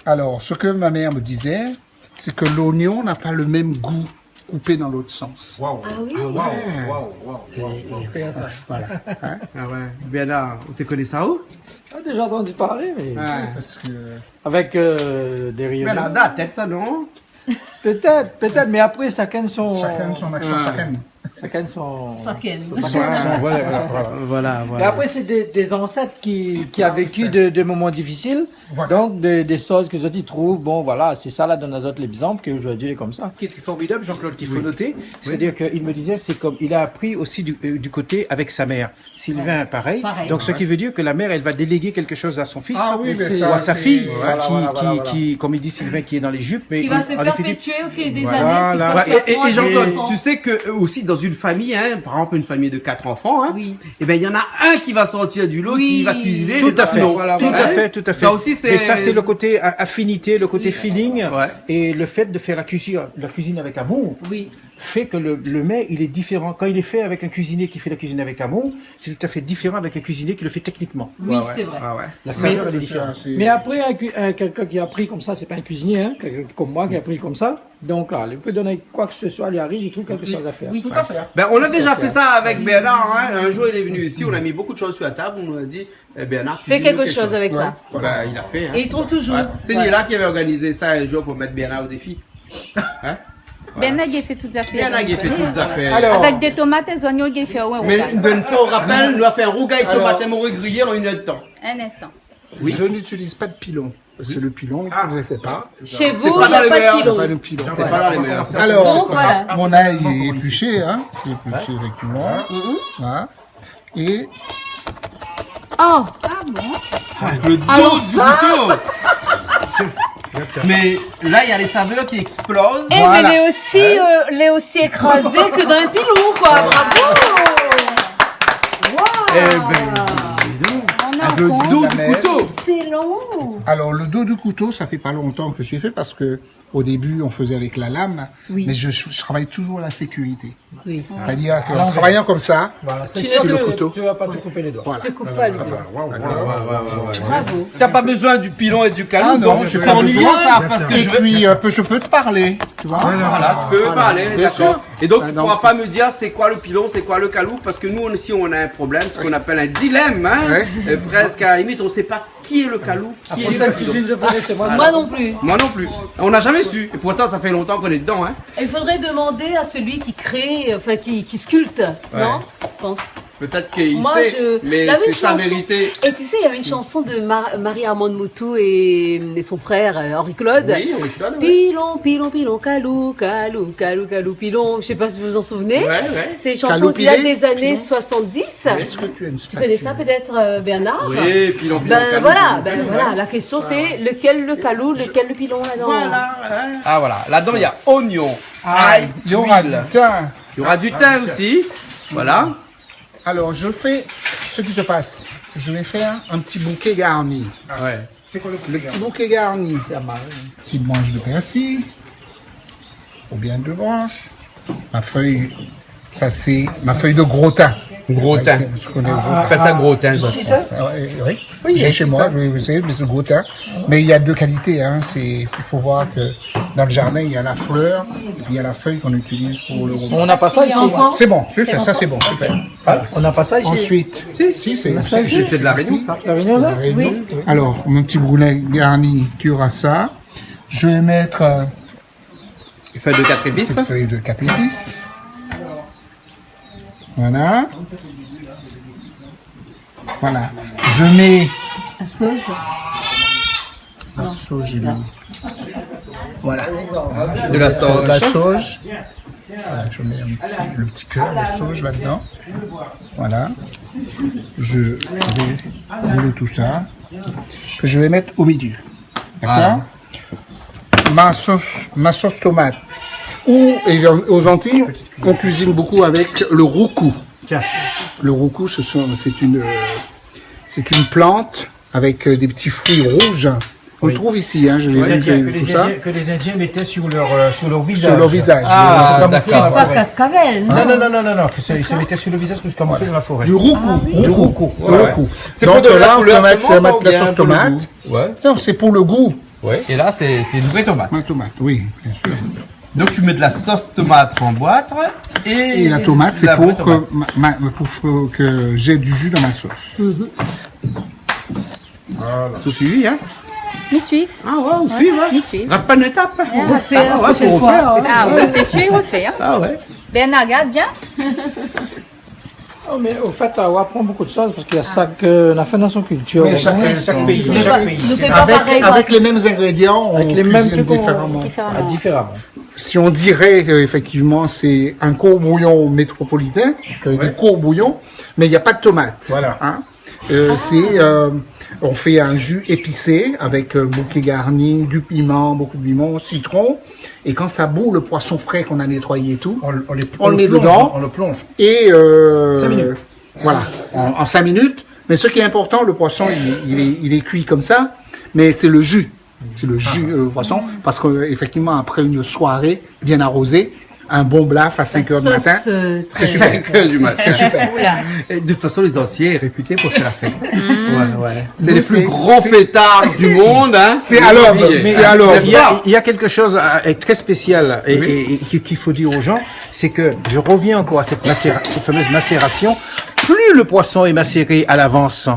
Alors, ce que ma mère me disait, c'est que l'oignon n'a pas le même goût coupé dans l'autre sens. Waouh. Ah oui. Ah, waouh, waouh, waouh, waouh. Voilà. Hein ? Ah ouais. Bernard, ou té koné sa ou ? Ah, déjà entendu parler, mais... Ouais. Parce que... Avec, euh, des rayons. Bernard, la tèt sa, non ? Peut-être, peut-être, mais après, chacun son... Chacun son machin, chacun. Chacun son... Chacun. Son, son, voilà, voilà, voilà. Voilà, voilà. Et après, c'est des, des ancêtres qui, qui a vécu de, de moments difficiles. Voilà. Donc, des, des choses que je dis, trouve, bon, voilà, c'est ça, là, dans notre exemple, qu'aujourd'hui, est comme ça. Ce qui est formidable, Jean-Claude, qu'il faut noter, c'est-à-dire qu'il me disait, c'est comme, il a appris aussi du, euh, du côté avec sa mère. Sylvain, pareil. Pareil. Donc, ce qui veut dire que la mère, elle va déléguer quelque chose à son fils ou à sa fille, qui, qui, qui, comme il dit Sylvain, qui est dans les jupes, mais qui va se perpétuer au fil des années, c'est comme ça. Voilà. Et, et Jean-Claude, tu sais que, euh, aussi dans une famille, hein, par exemple une famille de quatre enfants, hein, eh ben, il y en a un qui va sortir du lot, qui va cuisiner, les autres non. Tout à fait, tout à fait. Ça aussi, c'est... Mais ça, c'est le côté a-, affinité, le côté feeling, et le fait de faire la cuisine, la cuisine avec amour. Oui. Fait que le, le mets, il est différent. Quand il est fait avec un cuisinier qui fait la cuisine avec amour, c'est tout à fait différent avec un cuisinier qui le fait techniquement. Oui, c'est vrai. Ouais, ouais. La saveur, elle est différente. Mais après, un cu-, un, quelqu'un qui a appris comme ça, c'est pas un cuisinier, hein, quelqu'un comme moi qui a appris comme ça. Donc là, il peut donner quoi que ce soit, il arrive, il trouve quelque chose à faire. Oui. Tout à fait. Ben, on a déjà fait ça avec Bernard, hein. Un jour, il est venu ici, on a mis beaucoup de choses sur la table, on lui a dit, eh, Bernard, fais quelque chose avec ça. Fais quelque chose avec ça. Ouais. Ben, il a fait, hein. Et il trouve toujours. Ouais. C'est Nila qui avait organisé ça un jour pour mettre Bernard au défi. Hein ? Bernard i fé tout zafèr. Bernard i fé tout zafèr. Alors, avec des tomates, des oignons, i fé, ouais, ouais. Mais une bonne fois, on rappelle, nous a fait un rougail tomate, un morue grillé en une heure de temps. Un instant. Oui. Je n'utilise pas de pilon. Parce que le pilon, je ne sais pas. Chez vous, il n'y a pas de pilon. C'est pas dans les mœurs. C'est pas dans les mœurs. Alors, donc, voilà. Mon ail est épluché, hein. C'est épluché avec mon ail. Mhm. Hein. Et... Oh. Ah bon ? Avec le dos du couteau. Mais là, il y a les saveurs qui explosent. Eh, mais il est aussi, euh, il est aussi écrasé que dans un pilon, quoi. Bravo. Waouh. Eh ben, dis donc. Avec le dos du couteau. Excellent. Alors, le dos du couteau, ça fait pas longtemps que j'ai fait parce que au début, on faisait avec la lame, mais je, je travaille toujours à la sécurité. Oui. C'est-à-dire qu'en travaillant comme ça, tu ne te, tu vas pas te couper les doigts. Voilà. Tu te coupes pas les doigts. D'accord. Ouais, ouais, ouais, ouais. Bravo. T'as pas besoin du pilon et du calou, donc c'est ennuyeux, ça, parce que je vais... Et puis, euh, je peux te parler, tu vois. Voilà, tu peux parler, d'accord. Bien sûr. Et donc, tu pourras pas me dire c'est quoi le pilon, c'est quoi le calou, parce que nous, on, ici, on a un problème, ce qu'on appelle un dilemme, hein, euh, presque à la limite, on sait pas qui est le calou, qui est le pilon. Moi non plus. Moi non plus. On n'a jamais su. Et pourtant, ça fait longtemps qu'on est dedans, hein. Il faudrait demander à celui qui crée, enfin, qui, qui sculpte, non ? Je pense. Peut-être qu'il sait, mais c'est sa vérité. Et tu sais, il y avait une chanson de Mar-, Marie-Armande Moutou et, et son frère, euh, Henri-Claude. Oui, Henri-Claude, ouais. Pilon, pilon, pilon, kalou, kalou, kalou, kalou, pilon. Je sais pas si vous vous en souvenez. Ouais, ouais. C'est une chanson d'il y a des années soixante-dix. Kalou pilon, pilon. Est-ce que tu as une spatule ? Tu connais ça peut-être, euh, Bernard ? Oui, pilon, pilon, kalou, kalou. Ben voilà, ben voilà. La question c'est lequel le kalou, lequel le pilon là-dedans ? Voilà, hein. Ah voilà, là-dedans il y a oignon, ail, huile. Il y aura du thym. Il y aura du thym aussi. Voilà. Alors, je fais ce qui se passe. Je vais faire un petit bouquet garni. Ah ouais. Le petit bouquet garni. Petite branche de persil. Ou bien deux branches. Ma feuille, ça c'est ma feuille de gros thym. Gros thym. Ouais, c'est ce qu'on appelle ça gros thym. Ici, ça ? Oui, j'ai chez moi, vous savez, mais c'est le gros thym. Mais il y a deux qualités, hein. C'est, il faut voir que dans le jardin, il y a la fleur, et puis il y a la feuille qu'on utilise pour le repas. On n'a pas ça ici. C'est bon, c'est ça, ça c'est bon, super. Voilà. On n'a pas ça ici. Ensuite, si, c'est de la Réunion, ça. La Réunion, là ? Oui. Alors, mon petit bouquet garni, tu auras ça. Je vais mettre, euh, une feuille de quatre épices. Petite feuille de quatre épices. Voilà. Voilà. Je mets la sauge. La sauge, là. Voilà. De la sauge. Voilà, je mets un petit, le petit cœur de sauge là-dedans. Voilà. Je vais rouler tout ça, que je vais mettre au milieu. D'accord ? Voilà. Ma sauce, ma sauce tomate. Ou, et aux Antilles, on cuisine beaucoup avec le roucou. Tiens. Le roucou, ce sont, c'est une, euh, c'est une plante avec, euh, des petits fruits rouges. On le trouve ici, hein, je l'ai vu, que les Indiens, que les Indiens mettaient sur leur, euh, sur leur visage. Sur leur visage. Ah, d'accord. C'est pas cascavelle, non ? Non, non, non, non, non, que c'est, ils se mettaient sur le visage pour se camoufler dans la forêt. Du roucou. Ah oui. Du roucou. Le roucou. Ouais, ouais. C'est pour donner la couleur seulement, ça, ou bien pour le goût ? Donc, euh, là, on peut mettre, mettre la sauce tomate. Ouais. Ça, c'est pour le goût. Ouais, et là, c'est, c'est une vraie tomate. Vraie tomate, oui, bien sûr. Donc, tu mets de la sauce tomate en boîte et de la vraie tomate. Et la tomate, c'est pour que ma, ma, pour que j'ai du jus dans ma sauce. Mhm. Voilà. Tout suivi, hein ? Mi suiv. Ah ouais, ou suiv, hein ? Mi suiv. Rate pa in étap, hein. Ah, on refait la prochaine fois. Ah ouais, c'est sûr, on refait, hein. Ah ouais. Bernard, regarde bien. Oh, mé o fèt, la, ou aprann bonpé de shoz parske na shak, euh, nafèr dan son kiltir. Oui, chaque pays, chaque pays. Nou fé pa parèy, koi. Avec, avec les mêmes ingrédients, on cuisine différemment. Avec les mêmes trucs, on... Différemment. Ah, différemment. Si on dirait, euh, effectivement, c'est un courbouillon métropolitain, euh, du courbouillon, mais il n'y a pas de tomate, hein. Voilà. Euh, c'est, euh, on fait un jus épicé avec, euh, bouquet garni, du piment, beaucoup de piment, citron. Et quand ça bout, le poisson frais qu'on a nettoyé et tout, on le, on le met dedans. On le plonge, on le plonge. Et, euh, voilà, en, en cinq minutes. Mais ce qui est important, le poisson, il, il est, il est cuit comme ça, mais c'est le jus. C'est le jus, euh, poisson, parce que, euh, effectivement, après une soirée bien arrosée, un bon blaf à cinq heures du matin, c'est super. Cinq heures du matin. C'est super. Oula. Et de toute façon, les Antillais est réputé pour faire la fête. Mm. Ouais, ouais. C'est les plus grands fêtards du monde, hein. C'est à l'œuvre, c'est à l'œuvre. Mais il y a, il y a quelque chose, euh, très spécial et, et, et qu'il, qu'il faut dire aux gens, c'est que je reviens encore à cette macéra-, cette fameuse macération. Plus le poisson est macéré à l'avance,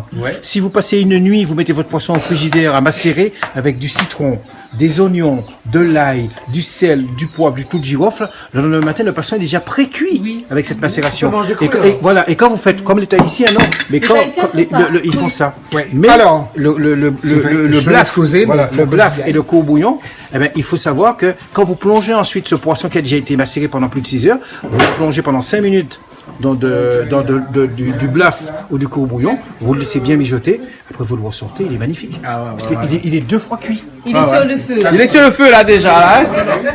si vous passez une nuit, vous mettez votre poisson au frigidaire à macérer avec du citron, des oignons, de l'ail, du sel, du poivre, du clou de girofle, le lendemain matin, le poisson est déjà pré-cuit avec cette macération. Oui. Comment j'ai cru, alors. Et, et voilà, et quand vous faites, comme les Tahitiens, non, mais quand, quand les, le, le, ils font ça. Les Tahitiens font ça. Oui. Mais alors, le, le, le, c'est vrai, le, le, le blaf, voilà, le blaf et le courbouillon, eh ben, il faut savoir que quand vous plongez ensuite ce poisson qui a déjà été macéré pendant plus de six heures, vous le plongez pendant cinq minutes dans de, dans de, de, du, du blaf ou du courbouillon, vous le laissez bien mijoter, après vous le ressortez, il est magnifique. Ah ouais, ouais, ouais. Parce qu'il est, il est deux fois cuit. Il est sur le feu, là. Il est sur le feu, là, déjà, là, hein.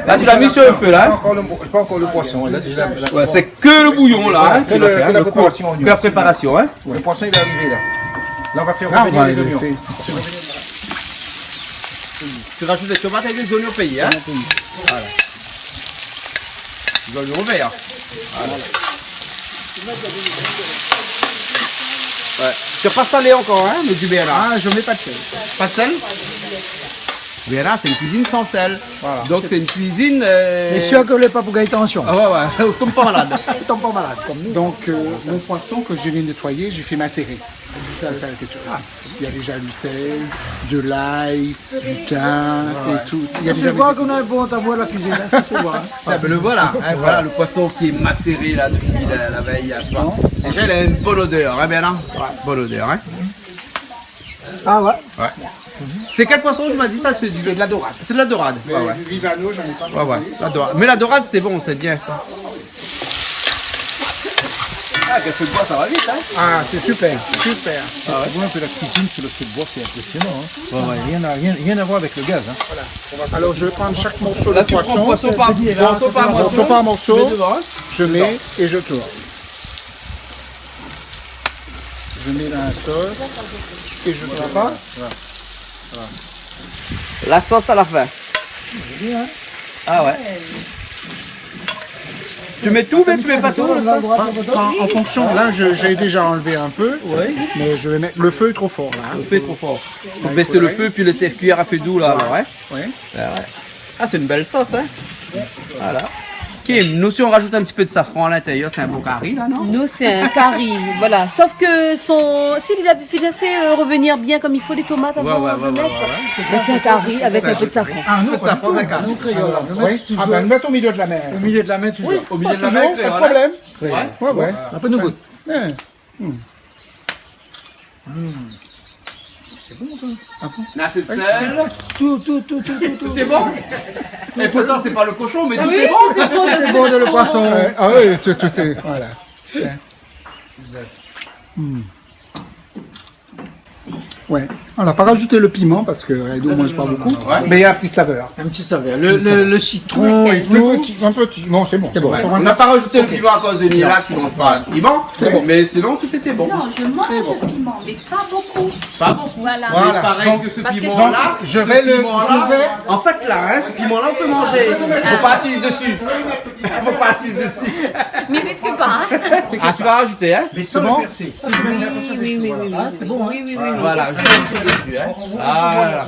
Là, tu l'as mis sur le feu, là, hein. Pas encore le, pas encore le poisson, là, déjà, là. Ouais, c'est que le bouillon, là, hein, que la préparation, hein. Ouais, que la préparation, hein. Le poisson, il va arriver, là. Là, on va faire revenir les oignons. Ah, ouais, c'est, c'est... Tu rajoutes les tomates avec les oignons au pays, hein. Voilà. Des oignons verts. Voilà. Ouais. C'est pas salé encore, hein, mais du Bernard. Ah, je mets pas de sel. Pas de sel ? Bernard, c'est une cuisine sans sel. Voilà. Donc, c'est une cuisine, euh... Mais sûr que le pas pour gagner tension. Ah ouais, ouais, tombe pas malade. Tombe pas malade, comme nous. Donc, euh, mon poisson que je viens de nettoyer, j'ai fait macérer. C'est ça, c'est la question. Ah. Il y a déjà du sel, de l'ail, du thym et tout. Il y a déjà... Ça se voit qu'on a un bon tableau à la cuisine, hein, ça se voit, hein. Ah, ben le voilà, hein, voilà le poisson qui est macéré là depuis la, la veille hier soir. Déjà, il a une bonne odeur, hein, Bernard ? Ouais. Bonne odeur, hein ? Ah ouais. Ouais. C'est quel poisson, tu m'as dit ça, c'est de la dorade. C'est de la dorade, ouais, ouais. Vive à nous, j'en ai pas trouvé. Ouais, ouais, la dorade. Mais la dorade, c'est bon, c'est bien ça. Ah, avec le feu de bois, ça va vite, hein ? Ah, c'est super, super. Ah ouais ? Tu vois un peu la cuisine sur le feu de bois, c'est impressionnant, hein ? Ouais, ouais. Rien à, rien, rien à voir avec le gaz, hein. Voilà. Alors, je vais prendre chaque morceau de poisson. Là, tu prends poisson par morceau, par morceau. Morceau par morceau, mets devant, hein. Je mets et je tourne. Je mets dans la sauce et je tourne. Voilà. La sauce à la fin. Ah ouais. Tu mets tout, mais tu mets pas tout, le sel ? En, en, en fonction, là, je, j'ai déjà enlevé un peu, mais je vais mettre, le feu est trop fort, là, hein. Le feu est trop fort. Faut baisser le feu, puis le faire cuire à feu doux, là, alors, hein. Ouais. Ah ouais. Ah, c'est une belle sauce, hein. Voilà. Kim, nous, si on rajoute un petit peu de safran à l'intérieur, c'est un bon cari, là, non ? Nous, c'est un cari, voilà. Sauf que son, s'il a, s'il a fait, euh, revenir bien comme il faut les tomates avant de mettre, ben, c'est un cari avec un peu de safran. Ah, un peu de safran, c'est un cari. Nous, créoles, on met toujours au milieu de la mer. Au milieu de la mer, toujours. Oui, au milieu de la mer, toujours, pas de problème. Ouais, ouais. Après, nous goûte. Hmm. C'est bon, ça. Ah bon ? Là, c'est le sel. Tout, tout, tout. Tout est bon ? Et pourtant, c'est pas le cochon, mais tout est bon. Ah oui, tout est bon, le poisson. Ouais, ah oui, tout, tout est, voilà. Hein. Hmm. Ouais. On n'a pas rajouté le piment parce que, euh, on mange pas beaucoup. Ouais. Mais il y a une petite saveur. Un petit saveur. Le, le, le citron et tout. Un petit, un petit. Non, c'est bon. C'est bon. On n'a pas rajouté le piment à cause de Nina qui mange pas de piment. C'est bon. Mais sinon, tout était bon. Non, je mange le piment, mais pas beaucoup. Pas beaucoup. Voilà. Voilà. Mais il paraît que ce piment-là, je vais le, je vais. En fait, là, hein, ce piment-là, on peut manger. Faut pas assister dessus. Faut pas assister dessus. Mais risque pas, hein. Ah, tu vas rajouter, hein ? Mais sans le persil. Si tu mets attention, oui, oui, oui, oui. Ah, c'est bon, hein ? Oui, oui, oui, oui. Voilà, je vais assister dessus, hein. Voilà.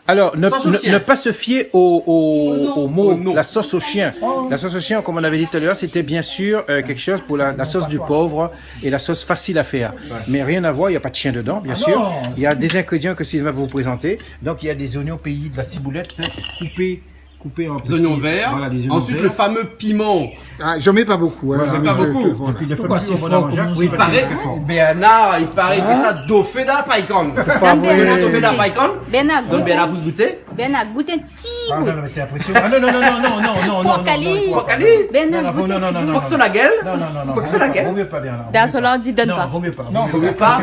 Alors, ne, ne, ne pas se fier au, au, au mot, la sauce au chien. La sauce au chien, comme on avait dit tout à l'heure, c'était bien sûr, euh, quelque chose pour la, la sauce du pauvre et la sauce facile à faire. Ouais. Mais rien à voir, il n'y a pas de chien dedans, bien sûr. Ah non. Il y a des ingrédients que Sylvain va vous présenter. Donc, il y a des oignons pays, de la ciboulette coupée, coupée en petits. Des oignons verts. Voilà, des oignons verts. Ensuite, le fameux piment. Ah, j'en mets pas beaucoup, hein. Voilà. J'en mets pas beaucoup. Voilà. Et puis, le fameux piment Jean-Jacques, oui, parce que c'est très fort. Pourquoi c'est fort ? Bernard, il paraît que ça dofé dan la paille canne. C'est pas vrai. Bernard, dofé dan la paille canne. Bernard, goûte. Bernard, goûte. Bernard, goûte un petit bout. Ah, non, non, mais c'est impressionnant. Ah, non, non, non. Pour Cali. Pour Cali. Bernard, goûte un petit bout. Non, non, non, non, non. Faut que ça la gueule. Non, non, non, non. Faut que ça la gueule. Vaut mieux pas, Bernard. Dans ce là, on dit donne pas. Non, vaut mieux pas. Non, vaut mieux pas.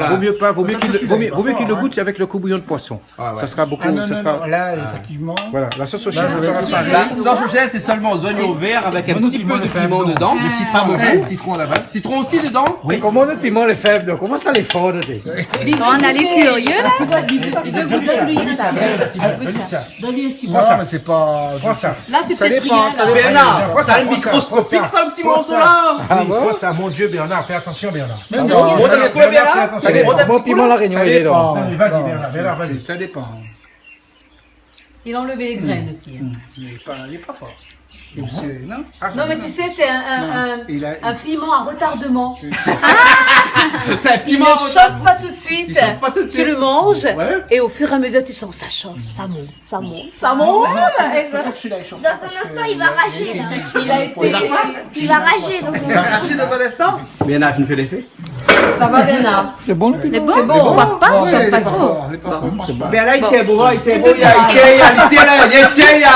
Vaut mieux pas, vaut mieux qu'il, vaut mieux, vaut mieux qu'il le goûte avec le court bouillon de poisson. Ah ouais. Ça sera beaucoup, ça sera. Ah non, non, non, là, effectivement. Voilà, la sauce au chien, ça sera ça. La sauce au chien, c'est seulement les oignons verts avec un petit peu de piment dedans. Le citron à la base. Citron aussi dedans. Oui. Comment notre piment est faible, donc comment ça les fort, noté ? On a les curieux, là. Tu vois, il veut, il veut goûter, lui, il veut ça. Donne-lui un petit peu. Non, mais c'est pas. Prends ça. Là, c'est peut-être rien, là. Bernard, c'est microscopique, ça, le petit morceau, là. Ah bon ? Prends ça, mon Dieu, Bernard, fais attention, Bernard. Mais non, ça dépend. Mon piment La Réunion, il est là. Non, mais vas-y, Bernard, Bernard, vas-y. Ça dépend. Il a enlevé les graines aussi, hein. Mm. Il est pas, il est pas fort. Non. Non, mais tu sais, c'est un, un, un piment à retardement. C'est un piment à retardement. Il ne chauffe pas tout de suite. Il chauffe pas tout de suite. Tu le manges et au fur et à mesure, tu sens, ça chauffe, ça monte, ça monte, ça monte. Ouais. Et ça, dans un instant, il va rager, là. Il a été, il va rager dans un instant. Il va rager dans un instant. Bernard, tu me fais l'effet ? Ça va, Bernard ? C'est bon, le piment ? C'est bon, on croit pas, on cherche pas trop. Bon, c'est bon. Bernard, il tient bon, il tient bon, il tient, il tient, il tient, là, il tient, là.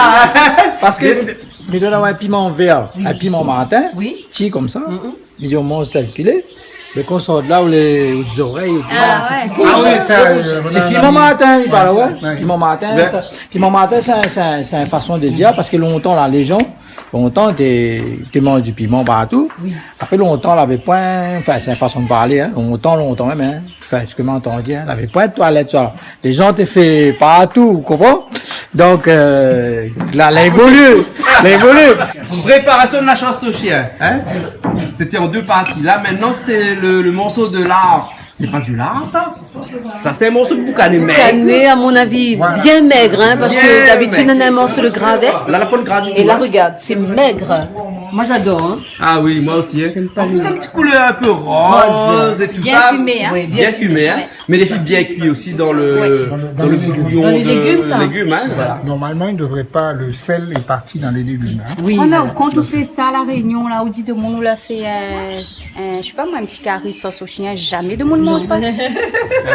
Parce que, mais là, un piment vert, un piment martin, petit comme ça, il mange tel qu'il est. Mais quand on sort de là, ou les, ou les oreilles, ou tout ça. Ah ouais. Ah oui, ça, euh, c'est piment martin, il parle, ouais. Piment martin, ça. Piment martin, c'est un, c'est un, c'est une façon de dire, parce que longtemps, là, les gens, lontan té, té manz di piman partou. Oui. Apré lontan lavé poin, anfin, sé in fason parlé, in. Lontan, lontan mèm, in. Anfin, sak mi antann dir, in, lavé poin toilèt, sa. Lé jan té fé partou, ou konpran ? Donk, euh, la, la évolié, la évolié. Préparation de la sauce au chien, hein ? C'était en deux parties. Là, maintenant, c'est le, le morceau de lard. C'est pas du lard, ça ? Ça, c'est un morceau de boucané maigre. Boucané, à mon avis, bien maigre, hein, parce que d'habitude, on a un morceau de gras avec. Là, la pointe gras du tout, hein. Et là, regarde, c'est maigre. Moi, j'adore, hein. Ah oui, moi aussi, hein. J'aime pas le... En plus, un petit couleur un peu rose et tout ça. Bien fumé, hein. Oui, bien fumé, hein. Ouais. Mais les fibres bien cuits aussi dans le, dans le bouillon de légumes, hein, voilà. Normalement, il ne devrait pas, le sel est parti dans les légumes, hein. Oui, voilà. Ou koné, kan ou fé sa La Rényon la, ou di demoun ou la fé, euh, Euh, je sais pas moi, un petit cari sauce au chien, jamais demoun i manz pa.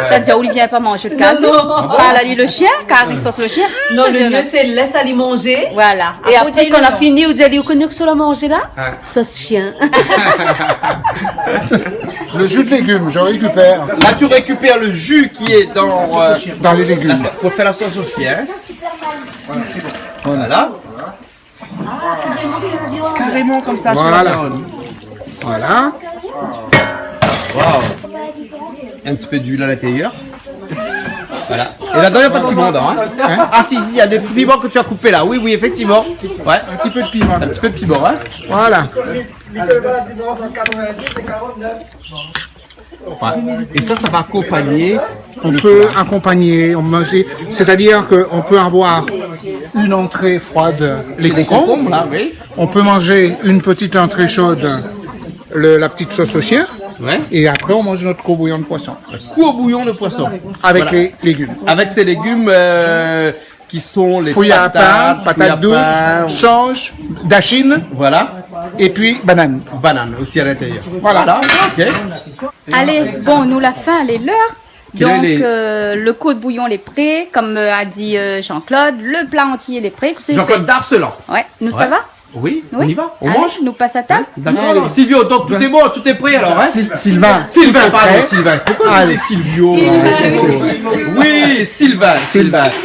Sa i di, Olivier la pa manzé le kaz. Non, non. Ah bon ? Parl ali le chien, cari sauce le chien. Non, le mieux, c'est laisse ali manzé. Voilà. Et après, quand la fini, ou di ali, ou koné kosa la manzé la ? Sauce chien. Le jus de légumes, je récupère. Là, tu récupères le jus qui est dans, euh, dans les légumes. La sau-, pour faire la sauce au chien. Voilà. Voilà. Carrément comme ça, sur la viande. Voilà. Waouh. Un petit peu d'huile à l'intérieur. Voilà. Et là-dedans, il n'y a pas de piment dedans, hein ? Hein ? Ah si, si, il y a des petits piments que tu as coupés là. Oui, oui, effectivement. Ouais. Un petit peu de piment. Un petit peu de piment, hein ? Voilà. Nicolas, dimanche en quatre-vingt-dix et quarante-neuf. Ouais. Et ça, ça va accompagner le plat. On peut accompagner, on mange, c'est-à-dire qu'on peut avoir une entrée froide, les concombres. Les concombres, là, oui. On peut manger une petite entrée chaude, le, la petite sauce au chien. Ouais. Et après, on mange notre court bouillon de poisson. Un court bouillon de poisson. Avec les légumes. Voilà. Avec ces légumes, euh, qui sont les patates, fouilles à pain, patates douces, sauge, dachine, voilà, et puis banane. Banane aussi à l'intérieur. Voilà. Voilà, ok. Alé, bon, nou la fin, lé lèr. Donk, euh, le kour bouyon lé pré, konm, euh, la di, euh, Jean-Claude, le pla antié lé pré. Jean-Claude Darcelan. Ouais, nou sava ? Oui, on y va, on mange. Allez, nou pas à table. Hein ? D'accord, alors, Silvio, donc tout est bon, tout est prêt alors, hein ? Sylvain. Sylvain, pardon, Sylvain. Pourquoi je dis Silvio, hein ? Allez. Sylvain,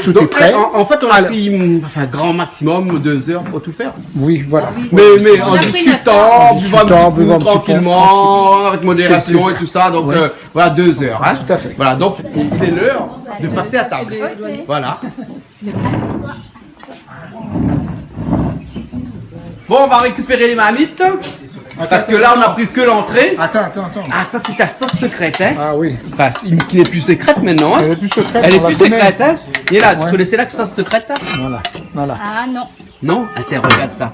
tout est prêt. Donc, en, en fait, on a pris, enfin, grand maximum deux heures pour tout faire. Oui, voilà. Mais, mais en discutant, en buvant un petit coup, tranquillement, avec modération et tout ça. Donc, euh, voilà, deux heures, hein. Tout à fait. Voilà, donc il est l'heure de passer à table. Voilà. Bon, on va récupérer les marmites, parce que là, on n'a plus que l'entrée. Attends, attends, attends. Ah, ça, c'est ta sauce secrète, hein ? Ah oui. Enfin, qui n'est plus secrète maintenant, hein ? Elle est plus secrète, hein ? Et là, vous connaissez la sauce secrète, là ? Voilà, voilà. Ah non. Non ? Ah, tiens, regarde ça.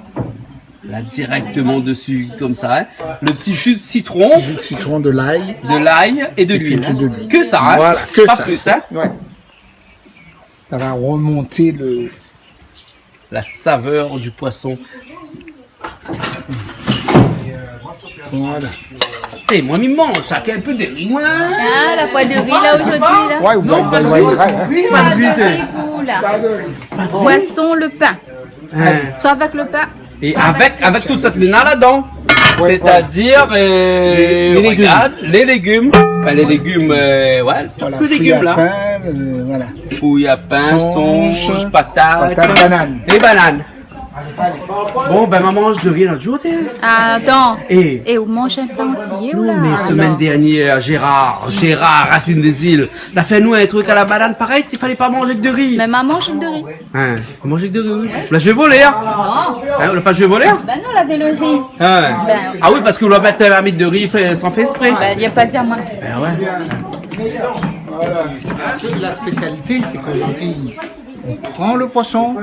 Là, directement dessus, comme ça, hein. Le petit jus de citron. Petit jus de citron, de l'ail. De l'ail et de l'huile, hein. Et puis de l'huile. Que ça, hein. Voilà, que ça. Pas plus, hein. Ouais. Ça va remonter le... La saveur du poisson. Voilà. Eh, moi, mi manz, shakinn in pé de ri, moi. Ah, la poêle de riz, là, aujourd'hui, là. Ouais, ou... Non, pas de riz, pas de riz. Pas de riz pour, là. Pas de riz. Poisson, le pain. Hein. Soit avec le pain, soit avec, avec tout sak néna ladan. Ouais, voilà. C'est-à-dire, euh, les, les légumes. Regarde, les légumes. Enfin, les légumes, euh, ouais, tous ces légumes-là. Voilà, fruits à pain, euh, voilà. Fruits à pain, songe, patate, patate, banane. Et banane. Bon, ben, maman, manz de ri lot zour, té. Attends. Et... Et on mange un peu entier, là. Non, mais semaine dernière, Gérard, Gérard, Racine des Îles, la fé anou un truc à la banane, pareil, il fallait pas manger que de riz. Mais maman mange de riz. Hein, manz de ri, oui. La zoué volèr, hein ? Non. Hein, ou la pa zoué volèr ? Ben non, lavé le riz. Hein. Ben. Ah oui, parce que ou la mèt in marmit de ri, fé, san fé ésprè. Ben, li la pa di amoin. Ben ouais. Voilà. La spécialité, c'est qu'on dit, on prend le poisson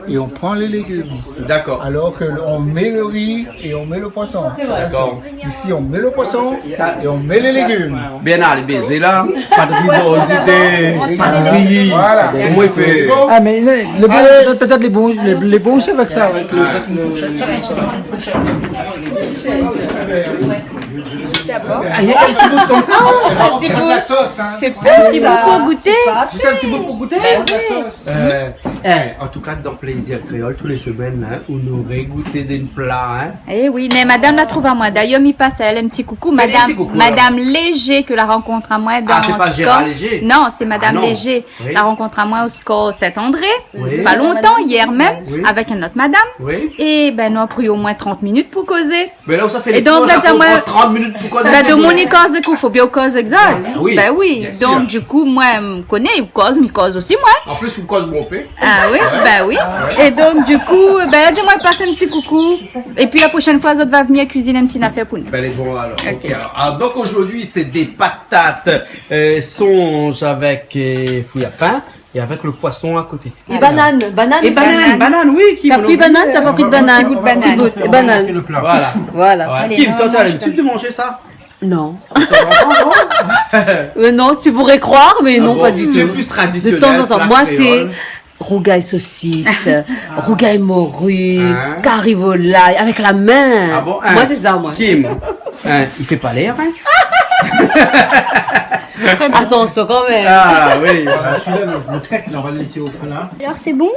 et on prend les légumes. D'accord. Alors que le, on met le riz et on met le poisson. C'est vrai. D'accord. Ici, on met le poisson et on met les légumes. Bernard, lé bézé la. Pa de ri, pa de ri. Voilà. Koman i fé ? Ah, mais le, le bon, peut-être, peut-être les bons, les, les bons, c'est avec ça, avec le, avec le... Ah, il y a un petit bout comme ça. Un petit bout. C'est pas ça. Un petit bout pour goûter. C'est un petit bout pour goûter. Ben oui. Euh, eh, en tout cas, dans Plaisir Créole, tous les semaines, hein, ou nou régout dé pla, hein. Eh oui, mais madame la trouv amoin. D'ailleurs, mi pas aèl in ti coucou. Madame Léger, ke la rankont amoin dan Score. Ah, c'est pas Gérard Léger ? Non, c'est madame Léger. Ah non. Oui. La rankont amoin au Score Saint-André, pa lontan, hier mèm, avèk in ot madame. Oui. É ben, nou la pri omoin trant minit pou kozé. Mé la ou sa fé lé koz, la di amoin, pran trant minit pou koz. Ben, de mon i koz, ékout, fo bien ou koz èk zot. Ben oui, bien sûr. Donk, du kou, moin, mi koné, ou koz, mi koz osi, moin. An plis, ou koz bonpé. Ah oui, ben oui. É donk, du kou, ben, la di amoin pas in ti coucou. Épi la proshèn foi, zot va vnir kuizine in ti nafèr pou nou. Ben, lé bon, alor. Ok. Ok, alor. Ah, donc aujourd'hui, c'est des patates, euh, songe avec, euh, fruits à pain. Et avec le poisson à côté. Alors. Et banane, banane aussi. Et banane, banane, oui, Kim, on oublie, hein. T'as pris banane, t'as pas pris de banane ? Un petit bout de banane. Voilà. Voilà. Allez, Kim, toi, t'as l'habitude de manger ça ? Non. De temps en temps, non ? Euh, non, tu pourrais croire, mais non, pas du tout. Ah bon ? Tu es plus traditionnel, plat créole. De temps en temps. Moi, c'est rougail saucisse, rougail morue, cari volaille, avec la main. Hein ? Ah bon ? Moi, c'est ça, moi. Kim, hein, i fé pa lèr, hein ? Attention quand même. Ah oui. Voilà, celui-là, le, le trèk, là, on va le laisser au fond, là. Alors, c'est bon ?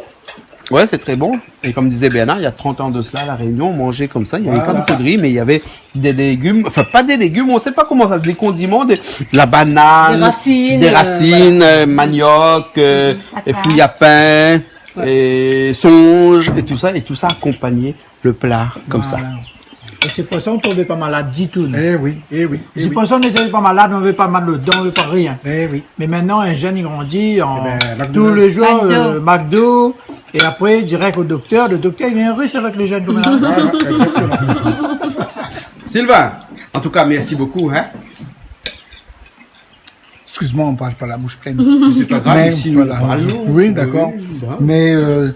Ouais, c'est très bon. Et comme disait Bernard, il y a trente ans de cela, à La Réunion, on mangeait comme ça. Il n'y avait pas beaucoup de riz, mais il y avait des légumes. Enfin, pas des légumes, on sait pas comment ça, des condiments, des, de la banane, des racines, euh, manioc, euh, et fruits à pain, et songe, et tout ça, et tout ça accompagné le plat, comme ça. Voilà. Et ces poissons ne tombaient pas malades du tout, non ? Eh oui, eh oui, eh oui. Si poisson n'était pas malade, on n'avait pas mal de dents, on n'avait pas rien. Eh oui. Mais maintenant, un jeune, il grandit en, tous les jours, euh, McDo. Et après, direct au docteur, le docteur, il vient russe avec les jeunes comme ça. Voilà, exactement. Sylvain, en tout cas, merci beaucoup, hein. Excuse-moi, on parle par la bouche pleine. C'est pas grave, mais ici, nous parlons. Oui, d'accord. Oui, bah. Mais, euh,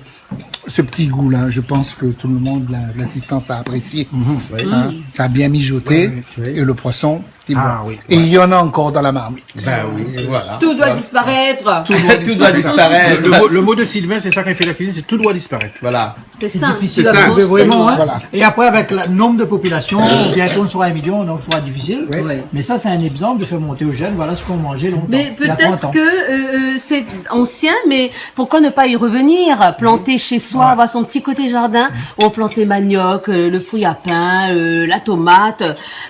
ce petit goût-là, je pense que tout le monde, la, l'assistance a apprécié. Mhm. Oui. Hein, ça a bien mijoté. Oui, oui. Et le poisson, Ah oui, ouais. Et il y en a encore dans la marmite. Ben oui, voilà. Tout doit disparaître. Tout doit disparaître. Le, le mot, le mot de Sylvain, c'est ça, quand il fait la cuisine, c'est : « Tout doit disparaître. » Voilà. C'est ça. Difficile à trouver vraiment, hein. Voilà. Et après, avec le nombre de population, bientôt on sera un million, donc ce sera difficile. Oui. Mais ça, c'est un exemple de faire monter aux jeunes, voilà ce qu'on mangeait longtemps, il y a trente ans. Mais peut-être que, euh, euh, c'est ancien, mais pourquoi ne pas y revenir ? Planter chez soi, avoir son petit côté jardin, où on plante les maniocs, euh, le fruit à pain, euh, la tomate,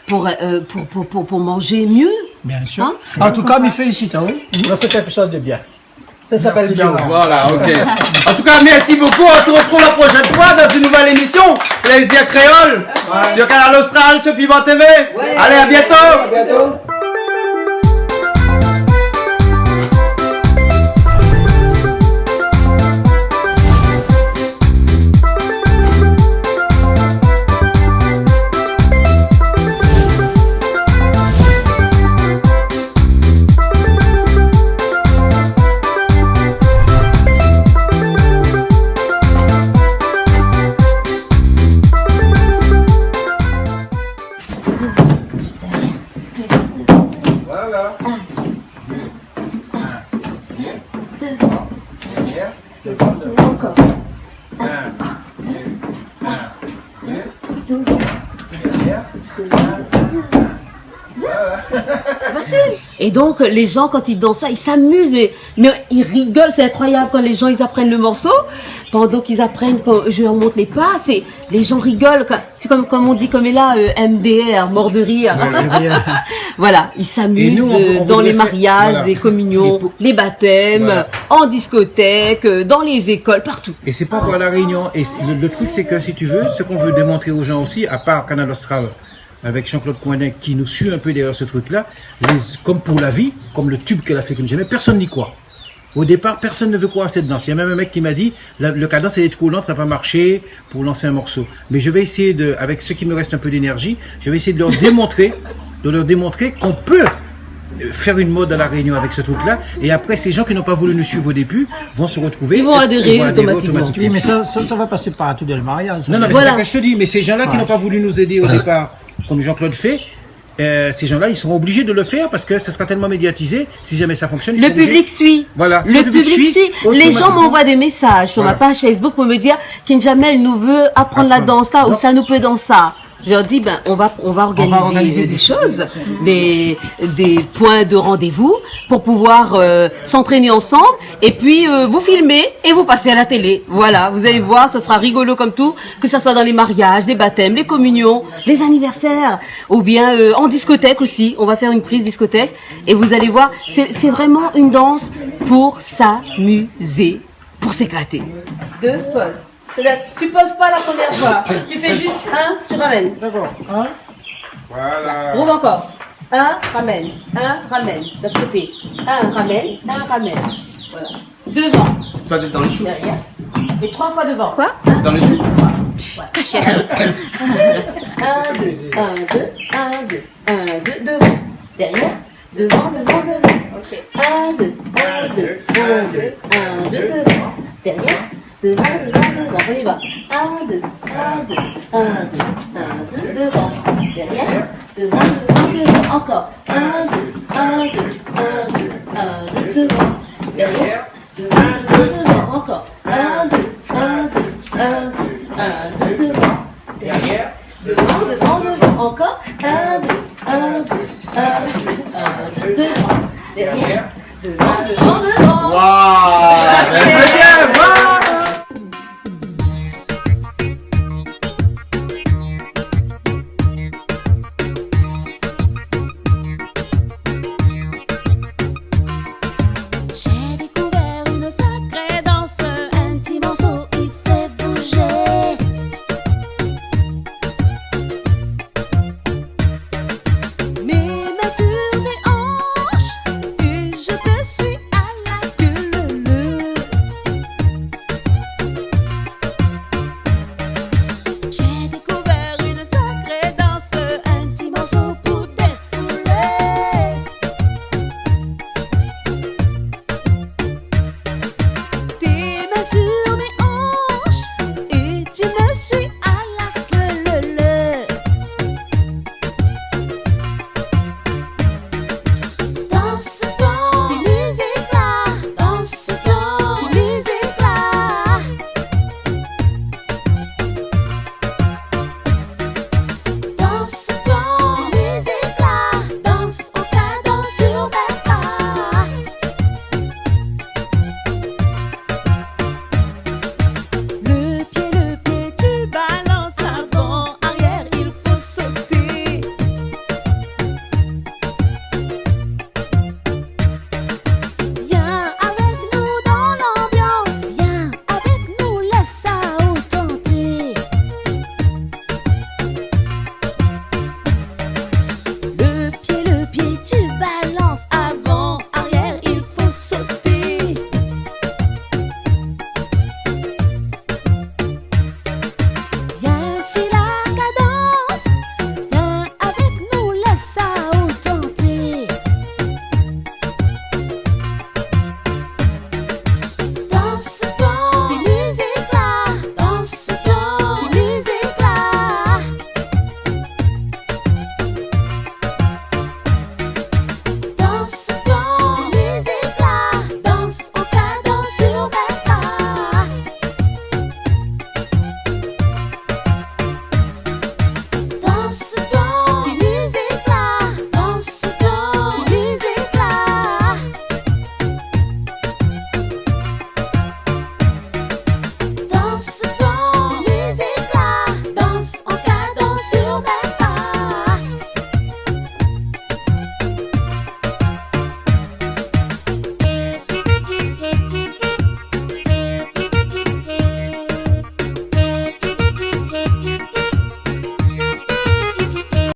pour, euh, pour, pour, pour, pour manger mieux. Bien sûr. Hein ? En tout cas, mi félicite, hein, oui. On a fait quelque chose de bien. Ça s'appelle bio. Merci bien. Voilà, ok. En tout cas, merci beaucoup. On se retrouve la prochaine fois dans une nouvelle émission Plaisir Créole sur Kanal Austral, sur Piment T V. Ouais. Allez, à bientôt. À bientôt. Voilà. Un, deux, trois. Derrière. Devant, devant. Encore. Un, deux, un, deux. Devant. Derrière. Devant, devant. Voilà. C'est facile. Et donc, les gens, quand ils dansent ça, ils s'amusent, mais, mais ils rigolent, c'est incroyable quand les gens, ils apprennent le morceau, pendant qu'ils apprennent, quand je leur montre les pas, c'est, les gens rigolent, quand, c'est comme, comme on dit, comme là, euh, M D R, mort de rire. Mort de rire. Voilà, ils s'amusent, euh, dans les mariages, les communions, les baptêmes, en discothèque, euh, dans les écoles, partout. Et nous, on voulait faire, voilà. Et c'est pas pour La Réunion. Et c'est, le, le truc, c'est que, si tu veux, ce qu'on veut démontrer aux gens aussi, à part Kanal Austral, avec Jean-Claude Coindin, qui nous suit un peu derrière ce truc-là, les, comme pour La Vie, comme le tube qu'elle a fait, que j'aime bien, personne n'y croit. Au départ, personne ne veut croire à cette danse. Il y a même un mec qui m'a dit, la, le cadence, elle est trop lente, ça va pas marcher pour lancer un morceau. Mais je vais essayer de, avec ce qui me reste un peu d'énergie, je vais essayer de leur démontrer, de leur démontrer qu'on peut, euh, faire une mode à La Réunion avec ce truc-là. Et après, ces gens qui n'ont pas voulu nous suivre au début vont se retrouver et vont adhérer automatiquement. Ils vont adhérer automatiquement. Oui, mais ça, ça, ça va passer partout dans les mariages, ça. Non, non, mais c'est ça que je te dis. Mais ces gens-là qui n'ont pas voulu nous aider au départ, comme Jean-Claude fait, euh, ces gens-là, ils seront obligés de le faire parce que ça sera tellement médiatisé. Si jamais ça fonctionne, ils sont obligés. Le public suit. Voilà, si le public suit, automatiquement. Les gens m'envoient des messages sur ma page Facebook pour me dire : « Kinjamel, nou vé aprann la dans la, ousa nou pé dans sa ? » Je leur dis : « Ben, on va, on va organiser, euh, des choses, des, des points de rendez-vous pour pouvoir, euh, s'entraîner ensemble et puis, euh, vous filmer et vous passer à la télé. » Voilà, vous allez voir, ça sera rigolo comme tout, que ça soit dans les mariages, les baptêmes, les communions, les anniversaires, ou bien, euh, en discothèque aussi. On va faire une prise discothèque et vous allez voir, c'est, c'est vraiment une danse pour s'amuser, pour s'éclater. Deux, pause. C'est-à-dire, tu poses pas la première fois. Tu fais juste un, tu ramènes. D'accord. Un. Voilà. Rouvre encore. Un, ramène. Un, ramène. D'un côté. Un, ramène. Un, ramène. Voilà. Devant. Pas dans les choux. Derrière. Et trois fois devant. Quoi ? Un, deux, trois. Voilà. Cachette. Un, deux, un, deux, un, deux, un, deux, devant. Derrière. Devant, devant, devant. Ok. Un, deux, un, deux, un, deux, un, deux, devant. Derrière. Devant, devant, devant. On y va. Un, deux, un, deux, un, deux, un, deux, devant. Derrière. Devant, devant, devant. Encore. Un, deux, un, deux, un, deux, un, deux, devant. Derrière. Devant, devant, devant, encore. Un, deux, un, deux, un, deux, un, deux, devant. Derrière. Devant, devant, devant, encore. Un, deux, un, deux, un, deux, un, deux, devant. Derrière. Devant, devant, devant,